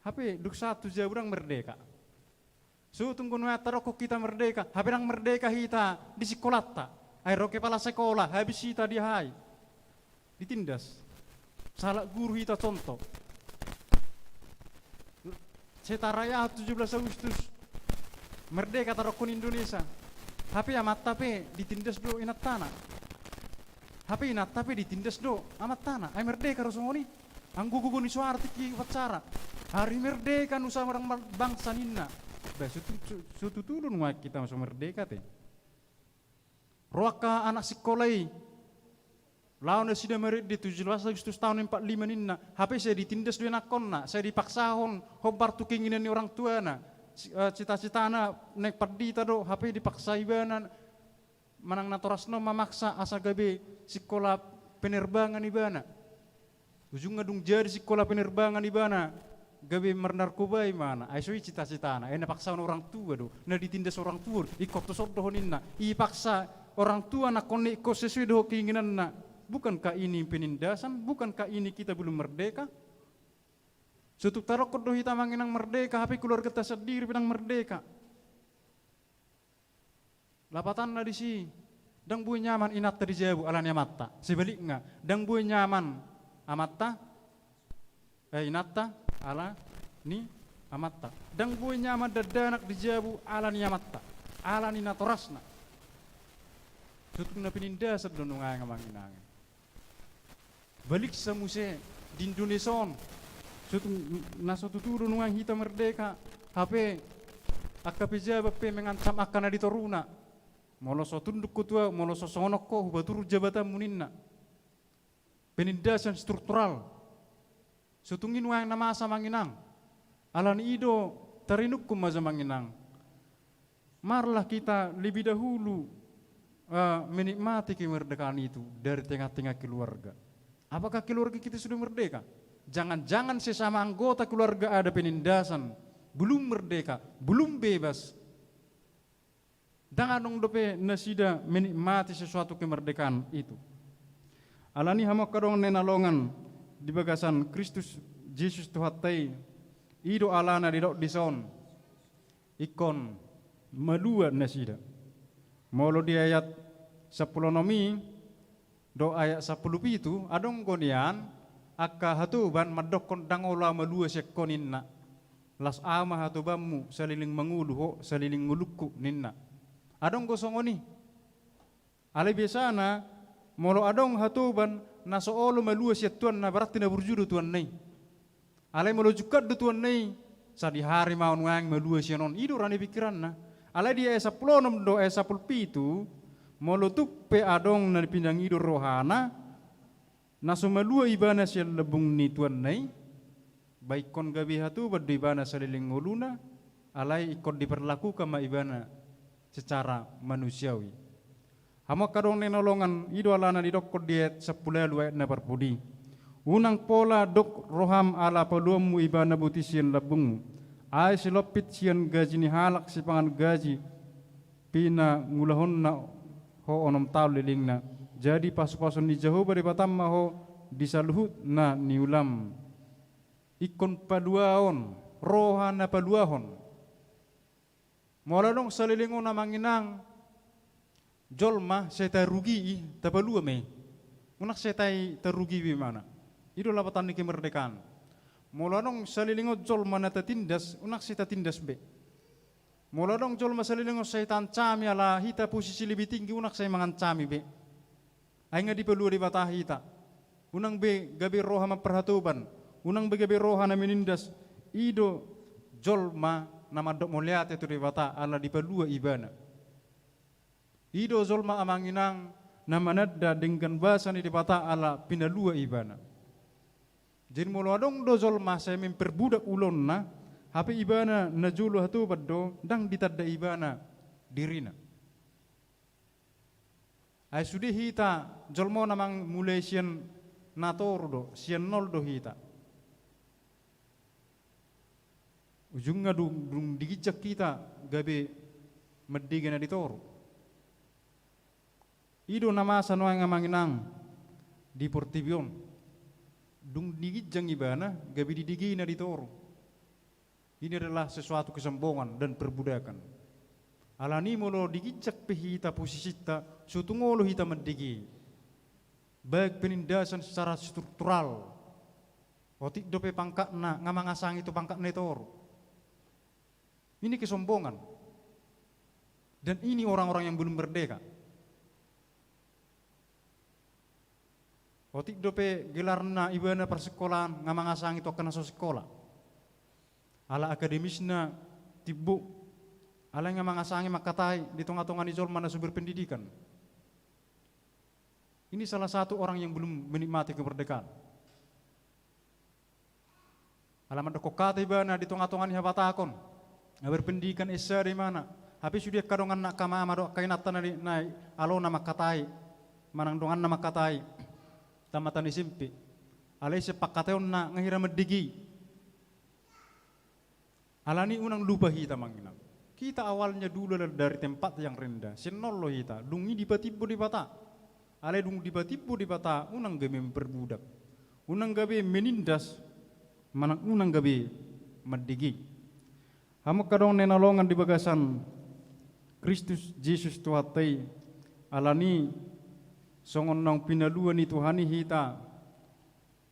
Hape dung sahat tu jabu ndang merdeka. So tung nuaeng tadokkon hita merdeka, hape ndang merdeka hita di sikolanta. Ai ro kepala sekolah, habis hita di aha i. Ditindas. Salah guru hita contoh. Sai tarayahon tujuh belas Agustus. Merdeka tadokkon Indonesia. Hape amanta pe ditindas do inantana. Hape inanta pe ditindas do amantana. Ai merdeka do songon i. Anggo gogo ni so artik i upacara. Hari merdeka Nusa Bangsa ninna. Bah, so tu-, so, so tutu do nuaeng hita so merdeka te. Ro angka anak sikola i. Laho nasida marende tujuh belas Agustus tahun empat lima ninna. Hape sai ditindas do anakkonna, sai dipaksahon hombar tu keinginan ni orang tuana. Si-, eh, cita-citana naeng pandita do, hape dipaksa ibana. Manang natorasna on mamaksa asa gabe sikola penerbangan ibana. Ujungna dung jadi sikola penerbangan ibana, gabe marnarkoba ibana. Ai so i cita-citana, ai na paksaon orang tua do, na ditindas orang tua do, ingkon tuson do ho ninna. Ipaksa orang tua anakkonna ingkon sesuai dohot keinginanna. Bukankah ini penindasan? Bukankah ini kita belum merdeka? So tung tadokkon do hita amang inang merdeka, hape keluarganta sandiri pe ndang merdeka. Lapatanna disi, ndang boi nyaman inanta di jabu ala ni amanta. Sebalikna, ndang boi nyaman amanta, eh, inanta ala ni amanta. Ndang boi nyaman dakdanak di jabu ala ni amanta, ala ni natorasna. So tung na penindasan do nuaeng amang inang. Baliksa muse di Indonesia on. So tung, na so tutu do nuaeng hita merdeka, hape angka pejabat pe mengancam angka na di toruna. Molo so tunduk ho tu ahu, molo so songon on ho, hupaturun jabatanmu ninna. Penindasan struktural. So tung i nuaeng na masa amang inang. Ala ni i do tarinungkun ma jo amang inang. Marilah kita lebih dahulu, eh, menikmati kemerdekaan itu dari tengah-tengah keluarga. Apakah keluarga kita sudah merdeka? Jangan-jangan sesama anggota keluarga ada penindasan, belum merdeka, belum bebas. Ndang adong dope nasida menikmati sesuatu kemerdekaan itu. Ala ni i hamu angka dongan na hinaholongan di bagasan Kristus Jesus Tuhanta i, i do alana didok dison. Ingkon malua nasida. Molo di ayat sampulu onom i dohot ayat sampulu pitu, adong do nian angka hatoban mandokkon ndang olo ahu malua sian ho ninna. Las ahu ma hatobanmu saleleng mangolu ho saleleng ngolungku ninna. Adong do songon i. Alai biasana, molo adong hatoban na so olo malua sian tuanna, berarti na burju do tuanna i. Alai molo jungkat do tuanna i, sadihari ma on nuaeng malua sian on, i do ra ni pikiranna. Alai di ayat sampulu onom dohot ayat sampulu pitu, molo tung pe adong na pinangido rohana, na so malua ibana sian lambung ni tuanna i, ba ingkon gabe hatoban do ibana saleleng ngoluna, alai ingkon diperlakukan ma ibana secara manusiawi. Hamu angka dongan na hinaholongan, i do alana didokkon di ayat sampulu ualu ayat na parpudi. Unang pola dok roham ala paluaonmu ibana boti sian lambungmu. Ai silompit sian gaji ni halak sipangan gaji pinangulahonna ho onom taon lelengna. Jadi pasupasu ni Jahowa Debatam ma ho di saluhut na niulam. Ingkon paluaon, roha na paluahon. Molo adong saleleng on amang inang, jolma sai tarugi i, tapalua ma i. Unang sai ta-, tarugi be ibana. I do lapatan ni kemerdekaan. Molo adong saleleng on jolma na tatindas, unang sai tatindas be. Molo adong jolma saleleng on sai taancami ala hita posisi lebih tinggi, unang sai mangancami be. Ai nga dipalua Debata hita. Unang be gabe roha mamparhatoban, unang be gabe roha na menindas. I do jolma na mandok mauliate tu Debata ala dipalua ibana. I do jolma amang inang na mananda denggan basa ni Debata ala pinalua ibana. Jadi molo adong do jolma sai memperbudak ulaonna, hape ibana na jolo hatoban do, ndang ditanda ibana dirina. Ai sude hita jolma on amang mulai sian na toru do, sian nol do hita. Ujungna dung, dung di ginjang hita gabe mandege na di toru. I do na masa nuaeng, amang inang, di portibi on. Dung diginjang ibana, gabe didegena di toru. Ini adalah sesuatu kesombongan dan perbudakan. Alani molo diginjang pe hita posisinta, so tung olo hita mandege. Baik penindasan secara struktural. Otik dope pangkatna, nga mangasangi tu pangkatna i toru. Ini kesombongan. Dan ini orang-orang yang belum merdeka. Otik dope gelarna ibana parsikolaan, nga mangasangi tu angka na so sikola. Ala akademisna timbo, alai nga mangasangi mangkatai di tonga-tonga ni jolma na so berpendidikan. Ini salah satu orang yang belum menikmati kemerdekaan. Ala mandokkon hata ibana di tonga-tonga ni habatahon. Nga berpendidikan S A do imana. Hape sude angka donganna, angka mama dohot angka inanta na di, na alona mangkatai. Manang donganna mangkatai. Tamatan S M P. Alai sian pangkataionna nga hira mandege. Alani unang lupa hita, amang inang. Kita awalnya dulu adalah dari tempat yang rendah. Sian nol do hita. Dung i dipatimbo Debata. Alai dung dipatimbo Debata, unang gabe memperbudak. Unang gabe menindas, manang unang gabe mandege. Hamu angka dongan na hinaholongan di bagasan Kristus Jesus Tuhanta i, alani songon naung pinalua ni Tuhan i hita,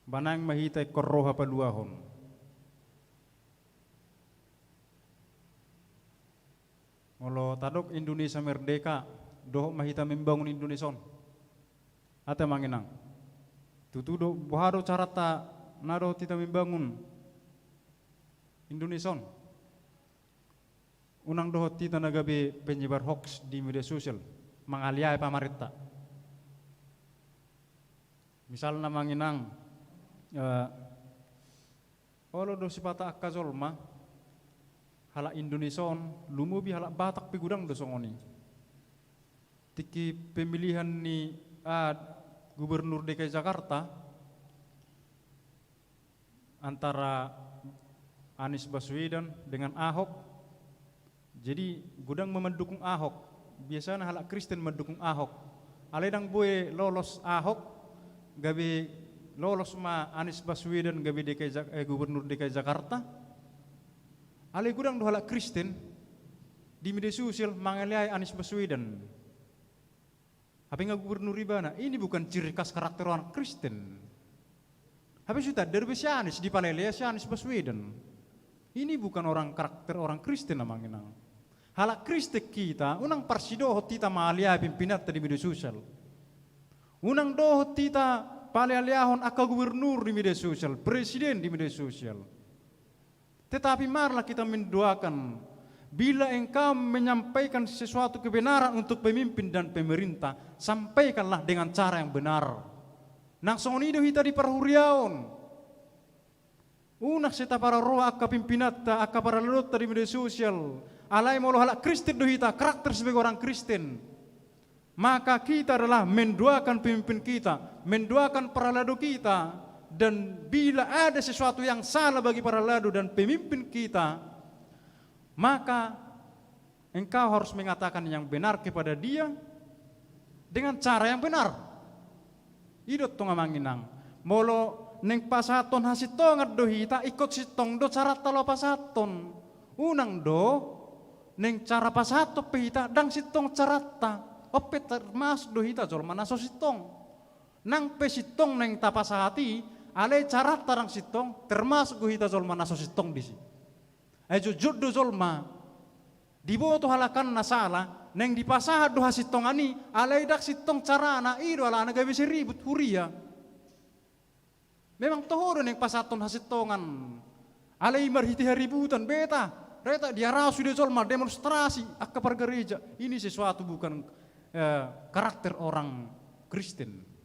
ba naeng ma hita ingkon roha paluahon. Molo tadok Indonesia merdeka, dohot ma hita membangun Indonesia on. Ate, amang inang. Tutu do, boha do caranta na dohot hita membangun Indonesia on? Unang dohot hita na gabe penyebar hoax di media sosial, mangaleai pamarenta. Misalna, amang inang, eh, olo do sipata angka jolma, halak Indonesia on, lumobi halak Batak pe godang do songon i. Tingki pemilihan ni, ah, gubernur D K I Jakarta, antara Anies Baswedan dengan Ahok. Jadi, godang ma mandukung Ahok. Biasana halak Kristen mandukung Ahok. Alai ndang boi lolos Ahok, gabe lolos ma Anies Baswedan gabe D K I Jak-, eh, gubernur D K I Jakarta. Alai godang do halak Kristen di media sosial mangaleai Anies Baswedan. Hape nga gubernur ibana, ini bukan ciri khas karakter orang Kristen. Hape so tanda dope si Anies, dipalelea si Anies Baswedan. Ini bukan orang, karakter orang Kristen, amang inang. Halak Kristen hita, unang parsidohot hita mangaleai pimpinanta di media sosial. Unang dohot hita palealeahon angka gubernur di media sosial, presiden di media sosial. Tetapi marilah kita mendoakan, bila engkau menyampaikan sesuatu kebenaran untuk pemimpin dan pemerintah, sampaikanlah dengan cara yang benar. Nang songon i do hita di parhuriaon. Unang sai taparoroha angka pimpinanta, angka parhalado-anta di media sosial. Alai molo halak Kristen do hita, karakter sebagai orang Kristen. Maka kita adalah mendoakan pemimpin kita, mendoakan parhalado kita, dan bila ada sesuatu yang salah bagi parhalado dan pemimpin kita, maka engkau harus mengatakan yang benar kepada dia dengan cara yang benar. I do tong, amang inang. Molo naeng pasahathon hasintongan do hita, ingkon sintong do caranta laho pasahathon. Unang do naeng cara pasahathon pe hita ndang sintong caranta. On pe termasuk do hita jolma na so sintong. Nang pe sintong naeng tapasahat i, alai caranta ndang sintong, termasuk do hita jolma na so sintong disi. Ai jotjot do jolma diboto halakanna sala, naeng dipasahat do hasintongan i, alai ndang sintong carana, i do alana gabe sai ribut huria. Memang toho do naeng pasahathon hasintongan, alai marhite haributan, beta, reta diarau sude jolma demonstrasi angka pargareja. Ini sesuatu bukan, eh, karakter orang Kristen.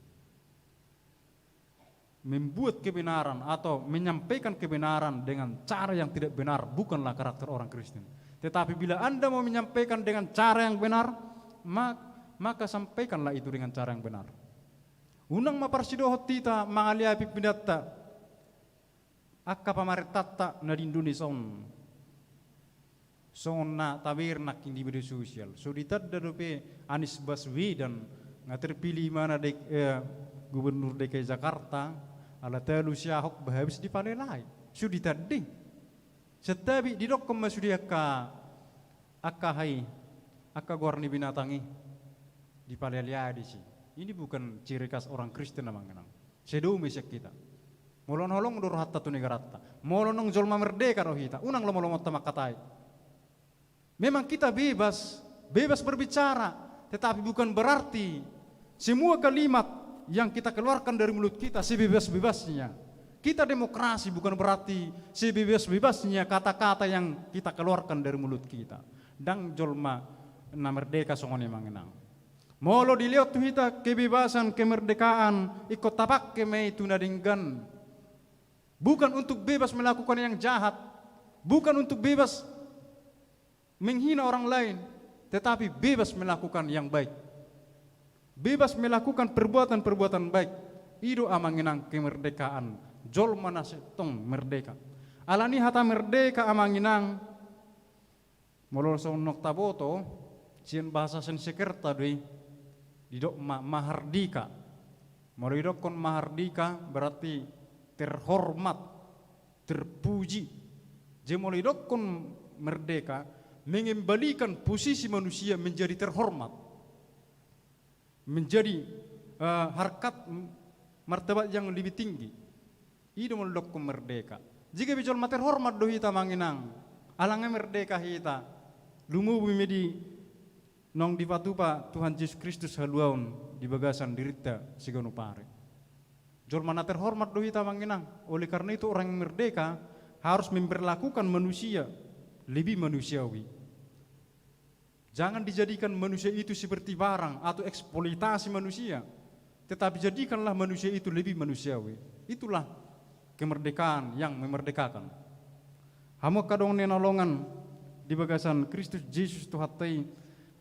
Membuat kebenaran atau menyampaikan kebenaran dengan cara yang tidak benar bukanlah karakter orang Kristen. Tetapi bila Anda mau menyampaikan dengan cara yang benar, ma-, maka sampaikanlah itu dengan cara yang benar. Unang ma parsidohot hita mangaleai pimpinanta, angka pamarentanta na di Indonesia on. Songon na tabereng nangkin di media sosial. So ditanda dope Anies Baswedan Nga terpilih imana D-, eh, gubernur D K I Jakarta, ala talu si Ahok ba habis dipalelai. Sude tanding. Santabi didokkon ma sude angka, angka aha i, angka goar ni binatang i, dipalelai disi. Ini bukan ciri khas orang Kristen, amang inang. Sai dome sian hita. Molo na holong do rohanta tu negaranta, molo naung jolma merdeka do hita, unang lomo-lomonta mangkatai. Memang kita bebas, bebas berbicara, tetapi bukan berarti semua kalimat yang kita keluarkan dari mulut kita sebebas-bebasnya. Kita demokrasi, bukan berarti sebebas-bebasnya kata-kata yang kita keluarkan dari mulut kita. Ndang jolma na merdeka songon i, amang inang. Molo dilehon tu hita kebebasan, kemerdekaan, ingkon tapangke ma i tu na denggan. Bukan untuk bebas melakukan yang jahat, bukan untuk bebas menghina orang lain, tetapi bebas melakukan yang baik. Bebas melakukan perbuatan-perbuatan baik. I do, amang inang, kemerdekaan. Jolma na sintong merdeka. Alani hata merdeka, amang inang, molo songon taboto, sian bahasa Sansekerta do i, didok ma-, mahardika. Molo didokkon mahardika berarti terhormat, terpuji. Jadi molo didokkon merdeka, mengembalikan posisi manusia menjadi terhormat, menjadi, eh, harkat, m-, martabat yang lebih tinggi. I do molo didokkon merdeka. Jadi gabe jolma terhormat do hita, amang inang. Ala nga merdeka hita, lumobi ma i di naung dipatupa Tuhan Jesus Kristus haluaon di bagasan dirinta siganup ari. Jolma na terhormat do hita, amang inang. Oleh karena itu, orang yang merdeka harus memperlakukan manusia lebih manusiawi. Jangan dijadikan manusia itu seperti barang atau eksploitasi manusia, tetapi jadikanlah manusia itu lebih manusiawi. Itulah kemerdekaan yang memerdekakan. Hamu angka dongan na hinaholongan di bagasan Kristus Jesus Tuhanta i,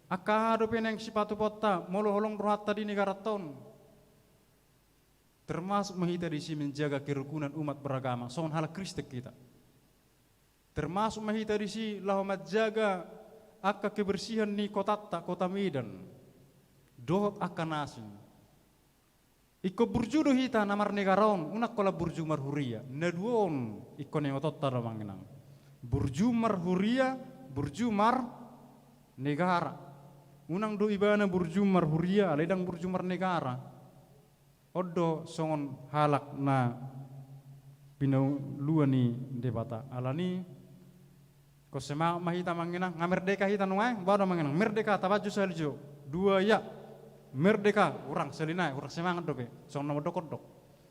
angka aha dope naeng sipatupaonta molo holong rohanta di negaranta on? Termasuk ma hita disi menjaga kerukunan umat beragama, songon halak Kristen hita. Termasuk ma hita disi laho manjaga angka kebersihan ni kotanta, kota Medan, dohot angka na asing. Ingkon burju do hita na marnegara on, unang holan burju marhuria. Na dua on ingkon ingotonta do, amang inang. Burju marhuria, burju marnegara. Unang do ibana burju marhuria alai ndang burju marnegara. On do songon halak na pinaluan ni Debata. Alani, ingkon semangat ma hita, amang inang. Nga merdeka hita nuaeng, boha do, amang inang? Merdeka, tapajo sahali jo. Dua, ya. Merdeka, hurang, sahali nai, hurang semangat dope. Songon na mandok-ondok.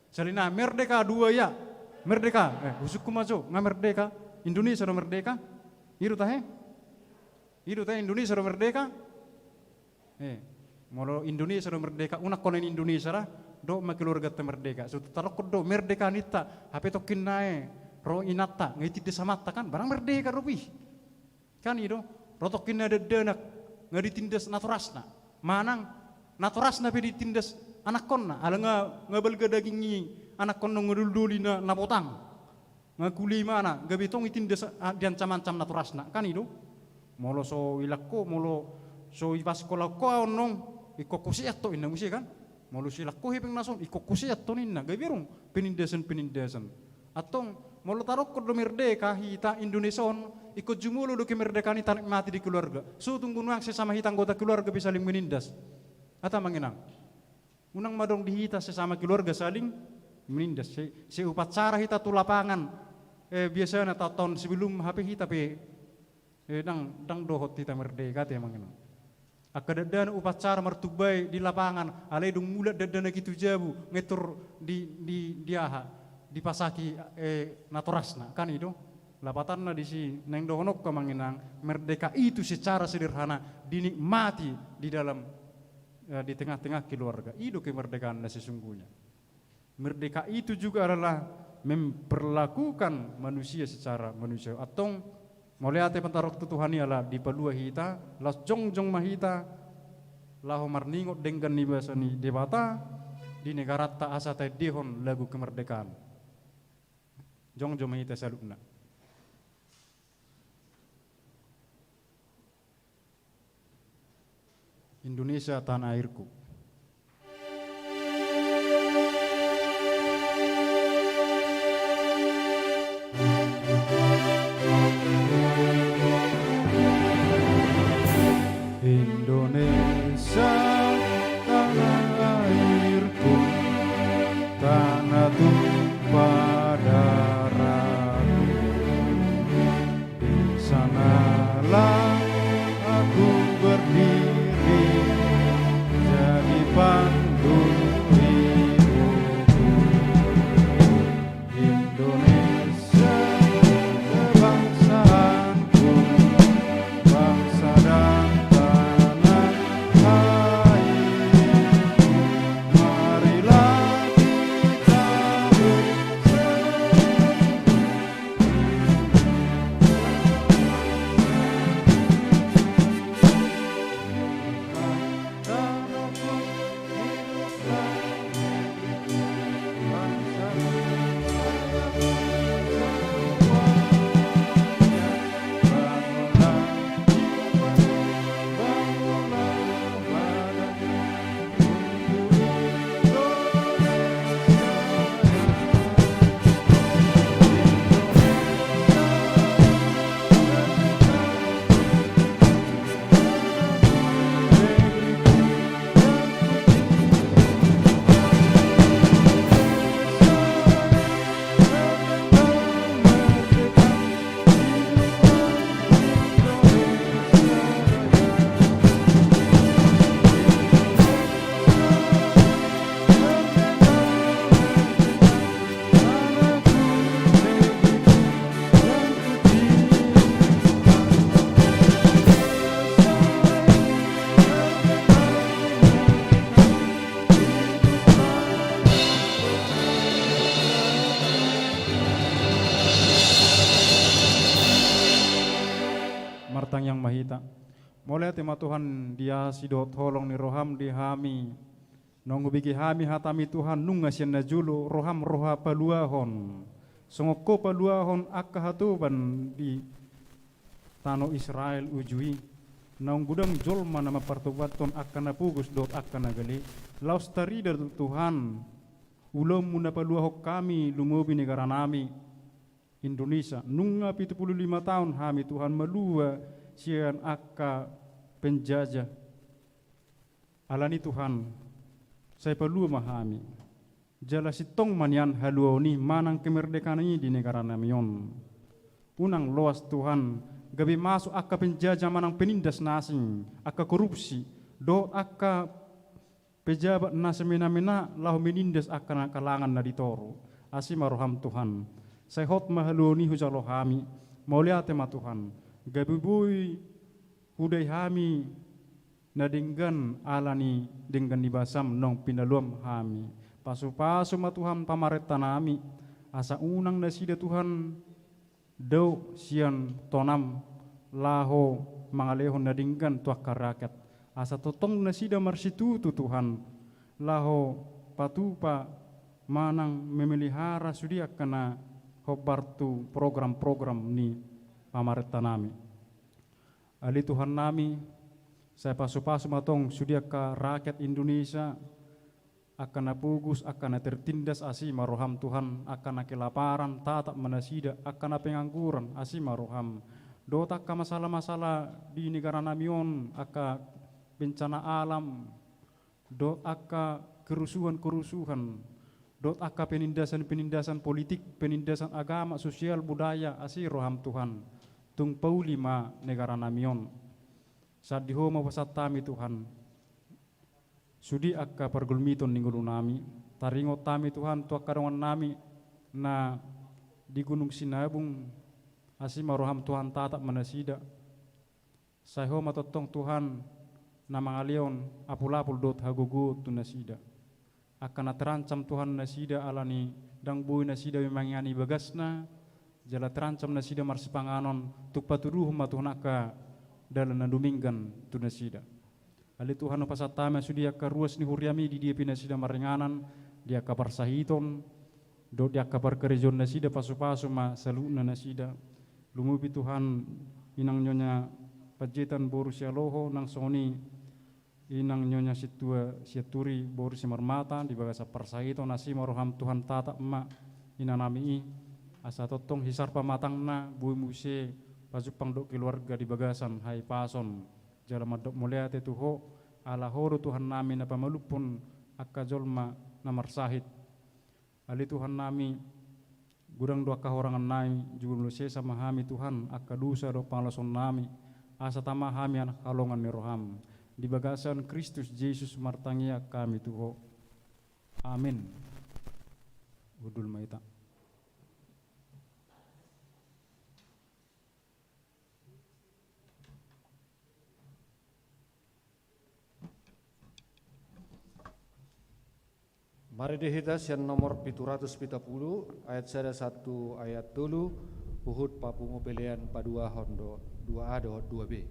Sahali nai, merdeka, dua, ya. Merdeka, eh, husungkun ma jo, nga merdeka? Indonesia do merdeka? I do tahe? I do tahe Indonesia do merdeka? Eh, molo Indonesia do merdeka, unang holan Indonesia ra, dohot ma keluarganta merdeka. So tadokkon do merdeka ninta, hape tongkin nai ro inanta, nga ditindas amanta kan, barang merdeka dope i. Kan i do, ro tongkin nai dakdanak, nga ditindas natorasna. Manang natorasna pe ditindas anakkonna, ala nga, nga balga daging i anakkonna, nga doldoli na, na botang. Nga kule imana, gabe tong ditindas, ah, diancam-ancam natorasna. Kan i do. Molo so ilang ho, molo so ipasikkola ho ahu annon, ingkon huseat ho ninna muse kan. Molo so ilang ho hepeng na son, ingkon huseat ho ninna. Gabe adong penindasan-penindasan. Antong, molo tadokkon do merdeka hita Indonesia on, ingkon jumolo do kemerdekaan i tanikmati di keluarga. So tung nuaeng sesama hita anggota keluarga pe saling menindas. Ate, amang inang. Unang ma adong di hita sesama keluarga saling menindas. Se, seupacara hita tu lapangan, eh, biasana taon-taon sebelum hape hita pe, eh, ndang, ndang dohot hita merdeka, ate, amang inang. Angka dakdanak upacara martumbai di lapangan, alai dung mulak dakdanak i tu jabu, ngetur di, di, di aha, dipasaki, eh, natorasna, kan i do. Lapatanna disi naeng dohononku, amang inang, merdeka itu secara sederhana dinikmati di dalam, eh, di tengah-tengah keluarga. I do kemerdekaan na sesungguhnya. Merdeka itu juga adalah memperlakukan manusia secara manusia. Antong, mauliate ma taruhon tu Tuhan i ala dipalua hita, laos jongjong ma hita laho marningot denggan ni basa ni Debata di negaranta asa taendehon lagu kemerdekaan. Jongjong ma hita saluhutna. Indonesia tanah airku. Mauliate ma Tuhan di asi dohot holong ni roham di hami. Naung hubege hami hatami Tuhan, nunga sian na jolo roham roha paluahon. Songon ho paluahon angka hatoban di tano Israel uju i. Naung godang jolma na mampartobathon angka na pogos dohot angka na gale. Laos tarida do Tuhan ulaonmu na paluahon hami lumobi negara nami Indonesia. Nunga pitu pulu lima taon hami Tuhan malua sian angka penjajah. Alani Tuhan, sai palua ma hami. Jala sintong ma nian haluaon i manang kemerdekaan i di negara nami on. Unang loas Tuhan, gabe masuk angka penjajah manang penindas na asing, angka korupsi, dohot angka pejabat na semena-mena laho menindas angka na kalangan na di toru. Asi ma roham Tuhan. Sai hot ma haluaon i hujalo hami. Mauliate ma Tuhan. Gabe boi hudai hami na denggan alani denggan ni basam naung pinaluam hami. Pasu-pasu ma Tuhan pamarenta nami. Asa unang nasida Tuhan dao sian tonam laho mangalehon na denggan tu angka rakyat. Asa tongtong nasida marsitutu Tuhan laho patupa manang memelihara sude angka na hombar tu program-program ni pamarenta nami. Ale Tuhan nami, sai pasu-pasu ma tong sude angka rakyat Indonesia, angka na pogos, angka na tertindas, asi ma roham Tuhan, angka na kelaparan, tatap ma nasida, angka na pengangguran, asi ma roham. Dohot angka masalah-masalah di negara nami on, angka bencana alam, dohot angka kerusuhan-kerusuhan, dohot angka penindasan-penindasan politik, penindasan agama, sosial, budaya, asi roham Tuhan. Tung pauli ma negara nami on. Sandihon ma pasahat hami Tuhan. Sude angka pargulmiton ni ngolu nami, taringot hami Tuhan tu angka dongan nami na di Gunung Sinabung, asi ma roham Tuhan tatap ma nasida. Sai Ho ma tongtong Tuhan na mangalehon apul-apul dohot hagogoon tu nasida. Angka na terancam Tuhan nasida alani ndang boi nasida mangingani bagasna, jala terancam nasida marsipanganon, tung patuduhon ma Tuhan angka dalan na dumenggan tu nasida. Ale Tuhan, hupasahat hami ma sude angka ruas ni huriami di dia pe nasida maringanan, di angka parsahiton, dohot di angka parkarejoon nasida, pasu-pasu ma saluhutna nasida. Lumobi Tuhan, inang nyonya Panjaitan boru Sihaloho, nang songon i inang nyonya Sintua Sianturi boru Simarmata, di bagasan parsahiton, asi ma roham Tuhan tatap ma inang nami i, asa tongtong hisar pamatangna, boi muse pajumpang dohot keluarga di bagasan hahipason. Jala mandok mauliate tu Ho, ala Ho do Tuhan nami na pamalumhon angka jolma na marsahit. Ale Tuhan nami, godang do angka hurangan nami, jumolo sesa ma hami Tuhan, angka dosa dohot pangalaosion nami, asa tama hami anak halongan ni roham. Di bagasan Kristus Jesus martangiang hami tu Ho. Amin. Hundul ma hita. Marende hita sian nomor pitu ratus pitu pulu, ayat sada sahat tu ayat tolu, huhut papungu pelean paduahon do dua A dohot dua B.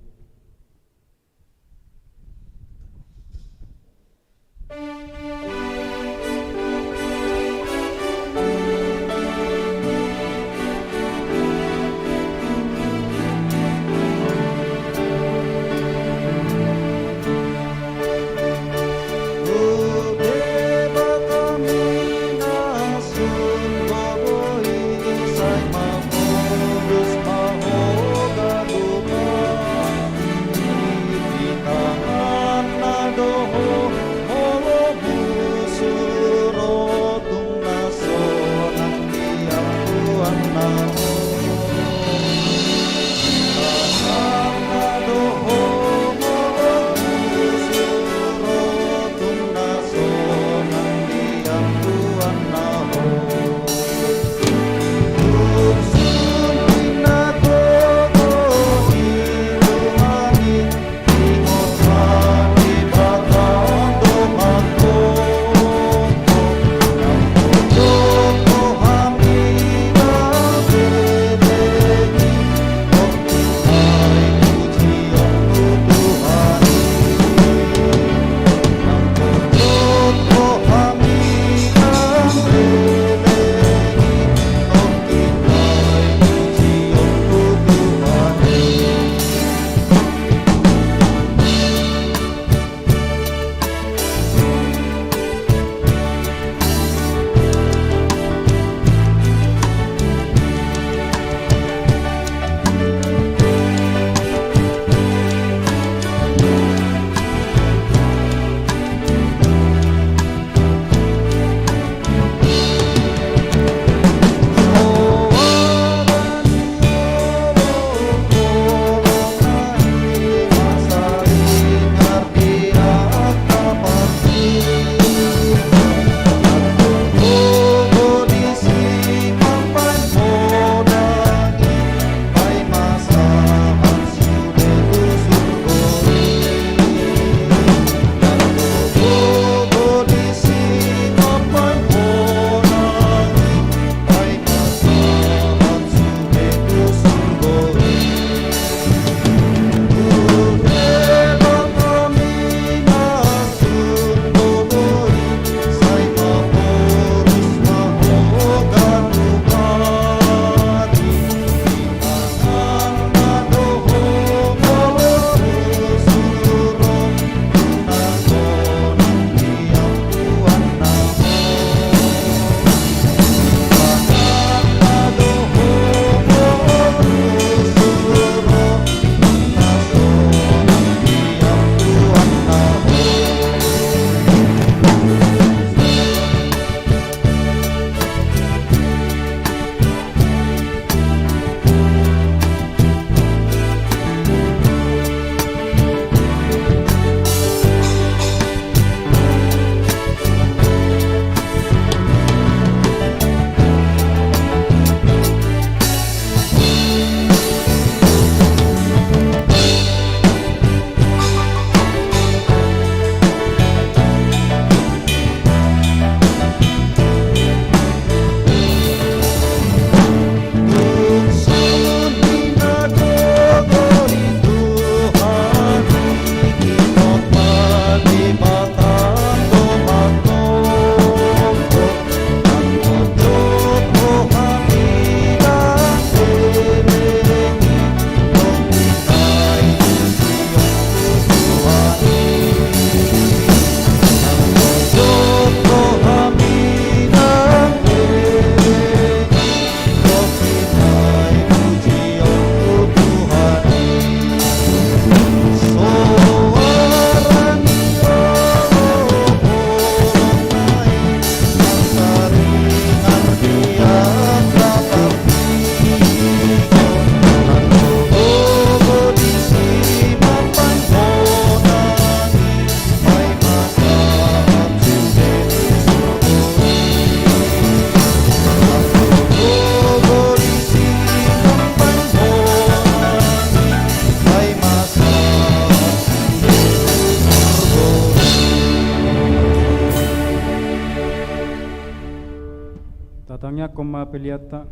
Tangiangkon ma peleanta.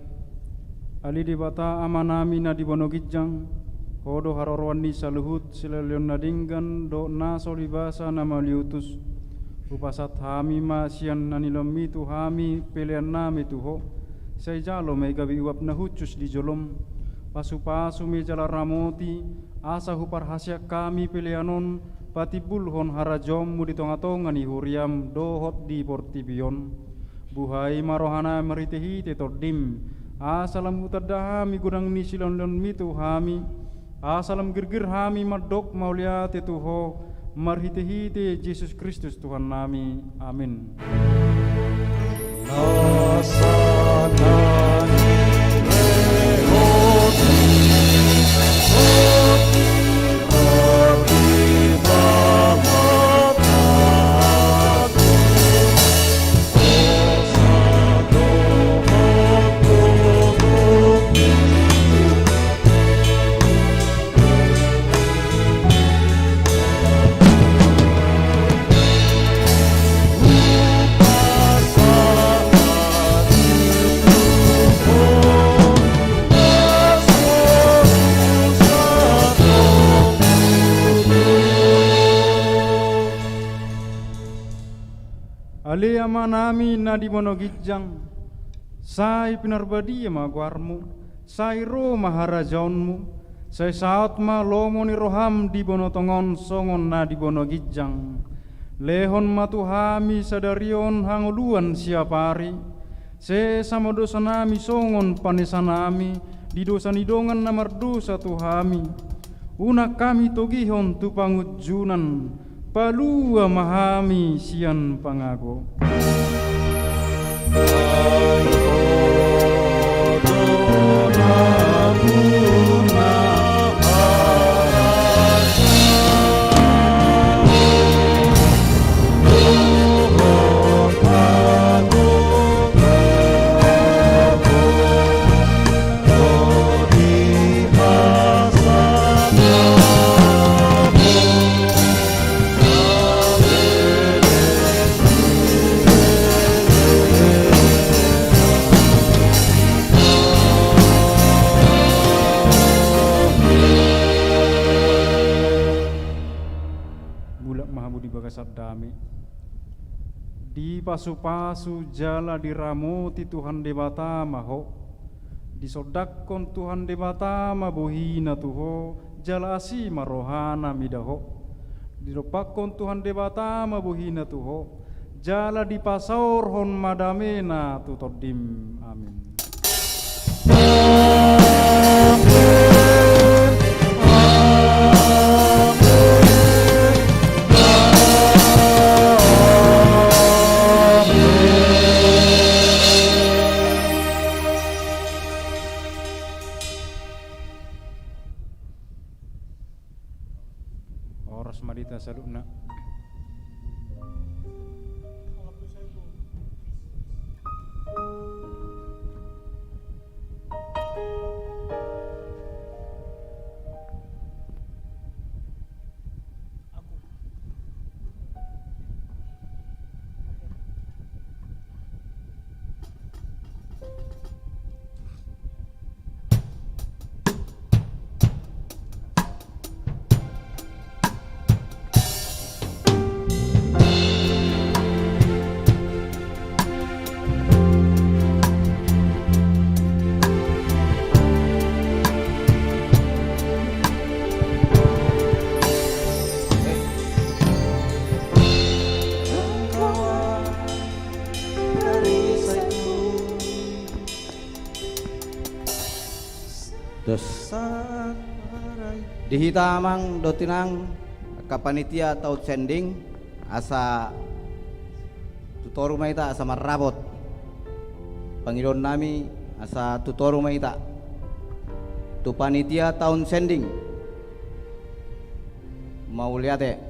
Ale Debata Amanami na di banua ginjang, Ho do haroroan ni saluhut silehonlehon na denggan dohot na so basa na mauliutus. Hupasahat hami ma sian na nilehonMi tu hami peleannami tu Ho. Sai jalo ma i gabe uap na hushus di jolom. Pasupasu ma i jala ramoti, asa huparhaseang hami pelean on patimbulhon harajaonMu di tongatonga ni huriaM dohot di portibi on. Buhai ma rohanami marhitehite TondiM, asa lam hutanda hami godang ni silehonlehonMi tu hami, asa lam girgir hami mandok mauliate tu Ho, marhitehite Jesus Kristus Tuhannami. Amin. Ale Amanami na di banua ginjang, sai pinarbadia ma goarMu, sai ro ma harajaonMu, sai saut ma lomo ni rohaM di banua tonga on songon na di banua ginjang. Lehon ma tu hami sadari on hangoluan siapari, sesa ma dosanami songon panesanami di dosa ni dongan na mardosa tu hami. Unang hami togihon tu pangunjunan, palua ma hami sian pangago. Mulak ma hamu di bagasan dame. Dipasupasu jala diramoti Tuhan Debata ma ho. Disondangkon Tuhan Debata ma bohina tu ho, jala asi ma rohana mida ho. Didompakkon Tuhan Debata ma bohina tu ho, jala dipasaorhon ma damena tu tondim. Amin. Horas ma di hita saluhutna. Dos. Di hita amang dohot inang, angka panitia town sending, asa tu toru ma hita asa marrapot. Pangidoannami asa tu toru ma hita. Tu panitia town sending. Mauliate.